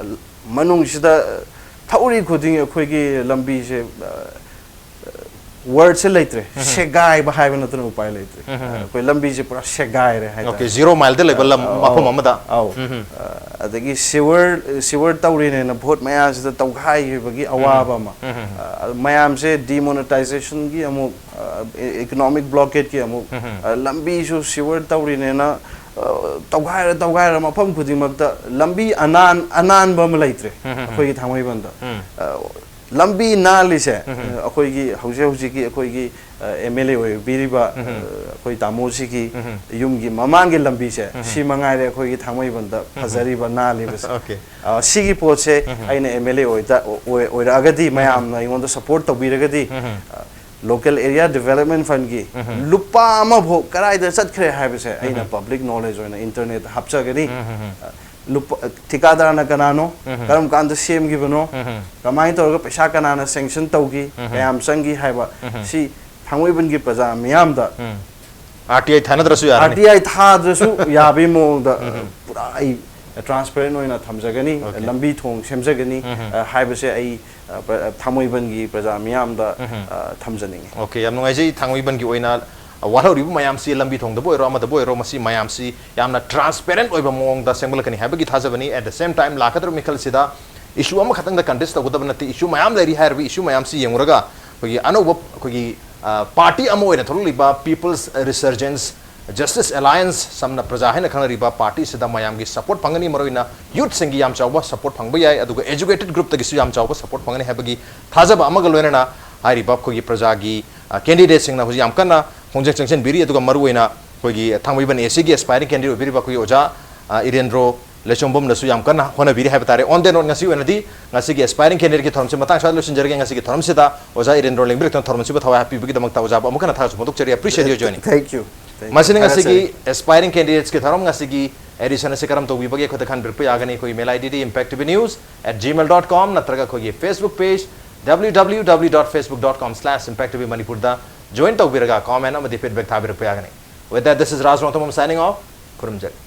ꯃꯅꯨꯡꯁꯤꯗ, ꯑ, ꯊꯧꯔꯤ ꯈꯨꯗꯤꯡ ꯑꯩꯈꯣꯏꯒꯤ ꯂꯝꯕꯤꯁꯦ, ꯑ, ꯋꯥꯔꯗꯁꯦ ꯂꯩꯇ꯭ꯔꯦ꯫ ꯁꯦꯒꯥꯏꯕ ꯍꯥꯏꯕ ꯅꯠꯇꯅ ꯎꯄꯥꯏ ꯂꯩꯇ꯭ꯔꯦ꯫ ꯑꯩꯈꯣꯏ ꯂꯝꯕꯤꯁꯦ ꯄꯨꯔꯥ ꯁꯦꯒꯥꯏꯔꯦ ꯍꯥꯏꯇꯥꯔꯦ꯫ ꯑꯣꯀꯦ, ꯖꯤꯔꯣ ꯃꯥꯏꯜꯗ ꯂꯩꯕ ꯂꯝ, ꯑꯧ, ꯃꯐꯝ ꯑꯃꯗ꯫ ꯑꯧ꯫ ꯑ, ꯑꯗꯒꯤ ꯁꯤꯋꯔ ꯁꯤꯋꯔ ꯇꯧꯔꯤꯅꯦꯅ ꯚꯣꯠ ꯃꯌꯥꯁꯤꯗ ꯇꯧꯈꯥꯏꯈꯤꯕꯒꯤ ꯑꯋꯥꯕ ꯑꯃ꯫ ꯑ, ꯃꯌꯥꯝꯁꯦ ꯗꯤꯃꯣꯅꯤꯇꯥꯏꯖꯦꯁꯟꯒꯤ ꯑꯃꯨꯛ, ꯑ, ꯏ- ꯏꯀꯣꯅꯣꯃꯤꯛ ꯕ꯭ꯂꯣꯀꯦꯠꯀꯤ ꯑꯃꯨꯛ, ꯑ, ꯂꯝꯕꯤꯁꯨ ꯁꯤꯋꯔ ꯇꯧꯔꯤꯅꯦꯅ, ꯑ, ꯇꯧꯈꯥꯏꯔ ꯇꯧꯈꯥꯏꯔ ꯃꯐꯝ ꯈꯨꯗꯤꯡꯃꯛꯇ ꯂꯝꯕꯤ ꯑꯅꯥꯟ ꯑꯅꯥꯟꯕ ꯑꯃ ꯂꯩꯇ꯭ꯔꯦ ꯑꯩꯈꯣꯏꯒꯤ ꯊꯥꯡꯃꯩꯕꯟꯗ꯫ ꯑ, ꯂꯝꯕꯤ ꯅꯥꯜꯂꯤꯁꯦ, ꯑ, ꯑꯩꯈꯣꯏꯒꯤ ꯍꯧꯖꯤꯛ ꯍꯧꯖꯤꯛꯀꯤ ꯑꯩꯈꯣꯏꯒꯤ ꯑꯦꯝ ꯑꯦꯜ ꯑꯦ ꯑꯣꯏꯕꯤꯔꯤꯕ, ꯑ, ꯑꯩꯈꯣꯏ ꯇꯥꯃꯣꯁꯤꯒꯤ ꯌꯨꯝꯒꯤ ꯃꯃꯥꯡꯒꯤ ꯂꯝꯕꯤꯁꯦ, ꯁꯤ ꯃꯉꯥꯏꯔꯦ ꯑꯩꯈꯣꯏꯒꯤ ꯊꯥꯡꯃꯩꯕꯟꯗ ꯐꯖꯔꯤꯕ ꯅꯥꯜꯂꯤꯕꯁꯦ꯫ ꯑꯣꯀꯦ꯫ ꯑ, ꯁꯤꯒꯤ ꯄꯣꯠꯁꯦ ꯑꯩꯅ ꯑꯦꯝ ꯑꯦꯜ ꯑꯦ ꯑꯣꯏꯔꯛꯑꯒꯗꯤ, ꯃꯌꯥꯝꯅ ꯑꯩꯉꯣꯟꯗ ꯁꯄꯣꯔꯠ ꯇꯧꯕꯤꯔꯒꯗꯤ, ꯑ, ꯂꯣꯀꯦꯜ ꯑꯦꯔꯤꯌꯥ ꯗꯤꯕꯦꯂꯞꯃꯦꯟ ꯐꯟꯒꯤ ꯂꯨꯄꯥ ꯑꯃꯐꯥꯎ ꯀꯗꯥꯏꯗ ꯆꯠꯈ꯭ꯔꯦ ꯍꯥꯏꯕꯁꯦ ꯑꯩꯅ ꯄꯕ꯭ꯂꯤꯛ ꯅꯣꯂꯦꯖ ꯑꯣꯏꯅ ꯏꯟꯇꯔꯅꯦꯠꯇ ꯍꯥꯞꯆꯒꯅꯤ꯫ ꯑ, ꯂꯨꯄꯥ, ꯊꯤꯀꯥꯗꯥꯔꯅ ꯀꯅꯥꯅꯣ, ꯀꯔꯝ ꯀꯥꯟꯗ ꯁꯦꯝꯈꯤꯕꯅꯣ, ꯀꯃꯥꯏꯅ ꯇꯧꯔꯒ ꯄꯩꯁꯥ ꯀꯅꯥꯅ ꯁꯦꯡꯁꯟ ꯇꯧꯈꯤ, ꯀꯌꯥꯝ ꯆꯪꯈꯤ ꯍꯥꯏꯕ, ꯁꯤ ꯊꯥꯡꯃꯩꯕꯟꯒꯤ ꯄ꯭ꯔꯖꯥ ꯃꯤꯌꯥꯝꯗ ꯑꯥꯔ ꯇꯤ ꯑꯥꯏ ꯊꯥꯅꯗ꯭ꯔꯁꯨ ꯌꯥꯔꯅꯤ꯫ ꯑꯥꯔ ꯇꯤ ꯑꯥꯏ ꯊꯥꯗ꯭ꯔꯁꯨ ꯌꯥꯕꯒꯤ ꯃꯑꯣꯡꯗ, ꯑ, ꯄꯨꯔꯥ ꯑꯩ ꯇ꯭ꯔꯥꯟꯁꯄꯦꯔꯦꯟ ꯑꯣꯏꯅ ꯊꯝꯖꯒꯅꯤ, ꯑꯣꯀꯦ꯫ ꯂꯝꯕꯤ ꯊꯣꯡ ꯁꯦꯝꯖꯒꯅꯤ, ꯑ, ꯍꯥꯏꯕꯁꯦ ꯑꯩ, ꯑ, ꯄ꯭ꯔ-, ꯊꯥꯡꯃꯩꯕꯟꯒꯤ ꯄ꯭ꯔꯖꯥ ꯃꯤꯌꯥꯝꯗ, ꯑ, ꯊꯝꯖꯅꯤꯡꯉꯤ꯫ ꯑꯣꯀꯦ, ꯌꯥꯝ ꯅꯨꯡꯉꯥꯏꯖꯩ꯫ ꯊꯥꯡꯃꯩꯕꯟꯒꯤ ꯑꯣꯏꯅ, ꯑ, ꯋꯥꯠꯍꯧꯔꯤꯕ ꯃꯌꯥꯝꯁꯤ ꯂꯝꯕꯤ ꯊꯣꯡꯗꯕꯨ ꯑꯣꯏꯔꯣ, ꯑꯃꯗꯕꯨ ꯑꯣꯏꯔꯣ, ꯃꯁꯤ ꯃꯌꯥꯝꯁꯤ ꯌꯥꯝꯅ ꯇ꯭ꯔꯥꯟꯁꯄꯦꯔꯦꯟ ꯑꯣꯏꯕ ꯃꯑꯣꯡꯗ ꯁꯦꯝꯒꯠꯂꯛꯀꯅꯤ ꯍꯥꯏꯕꯒꯤ ꯊꯥꯖꯕꯅꯤ꯫ At the same time, ꯂꯥꯛꯀꯗꯧꯔꯤꯕ ꯃꯤꯈꯜꯁꯤꯗ ꯏꯁꯨ ꯑꯃꯈꯛꯇꯪꯗ ꯀꯟꯇꯦꯁ ꯇꯧꯒꯗꯕ ꯅꯠꯇꯦ, ꯏꯁꯨ ꯃꯌꯥꯝ ꯂꯩꯔꯤ꯫ ꯍꯥꯏꯔꯤꯕ ꯏꯁꯨ ꯃꯌꯥꯝꯁꯤ ꯌꯦꯡꯉꯨꯔꯒ ꯑꯩꯈꯣꯏꯒꯤ ꯑꯅꯧꯕ ꯑꯩꯈꯣꯏꯒꯤ, ꯑ, ꯄꯥꯔꯇꯤ ꯑꯃ ꯑꯣꯏꯅ ꯊꯣꯛꯂꯛꯂꯤꯕ People's Resurgence Justice Alliance, ꯁꯝꯅ ꯄ꯭ꯔꯖꯥ ꯍꯥꯏꯅ ꯈꯪꯅꯔꯤꯕ ꯄꯥꯔꯇꯤꯁꯤꯗ ꯃꯌꯥꯝꯒꯤ ꯁꯄꯣꯔꯠ ꯐꯪꯒꯅꯤ, ꯃꯔꯨꯑꯣꯏꯅ ꯌꯨꯠꯁꯤꯡꯒꯤ ꯌꯥꯝ ꯆꯥꯎꯕ ꯁꯄꯣꯔꯠ ꯐꯪꯕ ꯌꯥꯏ, ꯑꯗꯨꯒ ꯑꯦꯖꯨꯀꯦꯇꯦꯗ ꯒ꯭ꯔꯨꯞꯇꯒꯤꯁꯨ ꯌꯥꯝ ꯆꯥꯎꯕ ꯁꯄꯣꯔꯠ ꯐꯪꯒꯅꯤ ꯍꯥꯏꯕꯒꯤ ꯊꯥꯖꯕ ꯑꯃꯒ ꯂꯣꯏꯅꯅ ꯍꯥꯏꯔꯤꯕ ꯑꯩꯈꯣꯏꯒꯤ ꯄ꯭ꯔꯖꯥꯒꯤ, ꯑ, ꯀꯦꯟꯗꯤꯗꯦꯠꯁꯤꯡꯅ ꯍꯧꯖꯤꯛ ꯌꯥꯝ ꯀꯟꯅ ꯈꯣꯡꯖꯪ ꯆꯪꯁꯤꯟꯕꯤꯔꯤ꯫ ꯑꯗꯨꯒ ꯃꯔꯨꯑꯣꯏꯅ ꯑꯩꯈꯣꯏꯒꯤ ꯊꯥꯡꯃꯩꯕꯟ ꯑꯦ ꯁꯤꯒꯤ ꯑꯦꯁꯄꯥꯏꯔꯤꯡ ꯀꯦꯟꯗꯤꯗꯦꯠ ꯑꯣꯏꯕꯤꯔꯤꯕ ꯑꯩꯈꯣꯏꯒꯤ ꯑꯣꯖꯥ, ꯑ, ꯏꯔꯦꯟꯗ꯭ꯔꯣ ꯂꯩꯆꯣꯝꯕꯝꯅꯁꯨ ꯌꯥꯝ ꯀꯟꯅ ꯍꯣꯠꯅꯕꯤꯔꯤ ꯍꯥꯏꯕ ꯇꯥꯔꯦ꯫ On that note, ꯉꯁꯤ ꯑꯣꯏꯅꯗꯤ ꯉꯁꯤꯒꯤ ꯑꯦꯁꯄꯥꯏꯔꯤꯡ ꯀꯦꯟꯗꯤꯗꯦꯠꯀꯤ ꯊꯧꯔꯝꯁꯤ ꯃꯇꯥꯡ ꯁ꯭ꯋꯥꯏꯗ ꯂꯣꯏꯁꯤꯟꯖꯔꯒꯦ꯫ ꯉꯁꯤꯒꯤ ꯊꯧꯔꯝꯁꯤꯗ ꯑꯣꯖꯥ ꯏꯔꯦꯟꯗ꯭ꯔꯣ ꯂꯦꯡꯕꯤꯔꯛꯇꯨꯅ ꯊꯧꯔꯝ ꯑꯁꯤꯕꯨ ꯊꯋꯥꯏ ꯍꯥꯞꯄꯤꯕꯒꯤꯗꯃꯛꯇ ꯑꯣꯖꯥꯕꯨ ꯑꯃꯨꯛ ꯍꯟꯅ ꯊꯥꯒꯠꯆꯕ ꯐꯣꯡꯗꯣꯛꯆꯔꯤ꯫ Appreciate your joining. Thank you. Thank you. ꯃꯁꯤꯅ ꯉꯁꯤꯒꯤ ꯊꯥꯒꯠꯆꯔꯤ꯫ ꯑꯦꯁꯄꯥꯏꯔꯤꯡ ꯀꯦꯟꯗꯤꯗꯦꯠꯁꯀꯤ ꯊꯧꯔꯝ, ꯉꯁꯤꯒꯤ ꯑꯦꯗꯤꯁꯟ ꯑꯁꯤ ꯀꯔꯝ ꯇꯧꯕꯤꯕꯒꯦ ꯑꯩꯈꯣꯏꯗ ꯈꯟꯕꯤꯔꯛꯄ ꯌꯥꯒꯅꯤ꯫ ꯑꯩꯈꯣꯏꯒꯤ ꯃꯦꯂꯥ ꯑꯥꯏ ꯗꯤꯗꯤ impact T V news at gmail dot com ꯅꯠꯇ꯭ꯔꯒ ꯑꯩꯈꯣꯏꯒꯤ Facebook page W W W dot facebook dot com slash impact T V Manipur ꯗ join ꯇꯧꯕꯤꯔꯒ comment ꯑꯃꯗꯤ feedback ꯊꯥꯕꯤꯔꯛꯄ ꯌꯥꯒꯅꯤ꯫ With that, this is Raj Rongtham signing off. ꯈꯨꯔꯨꯝꯖꯔꯤ꯫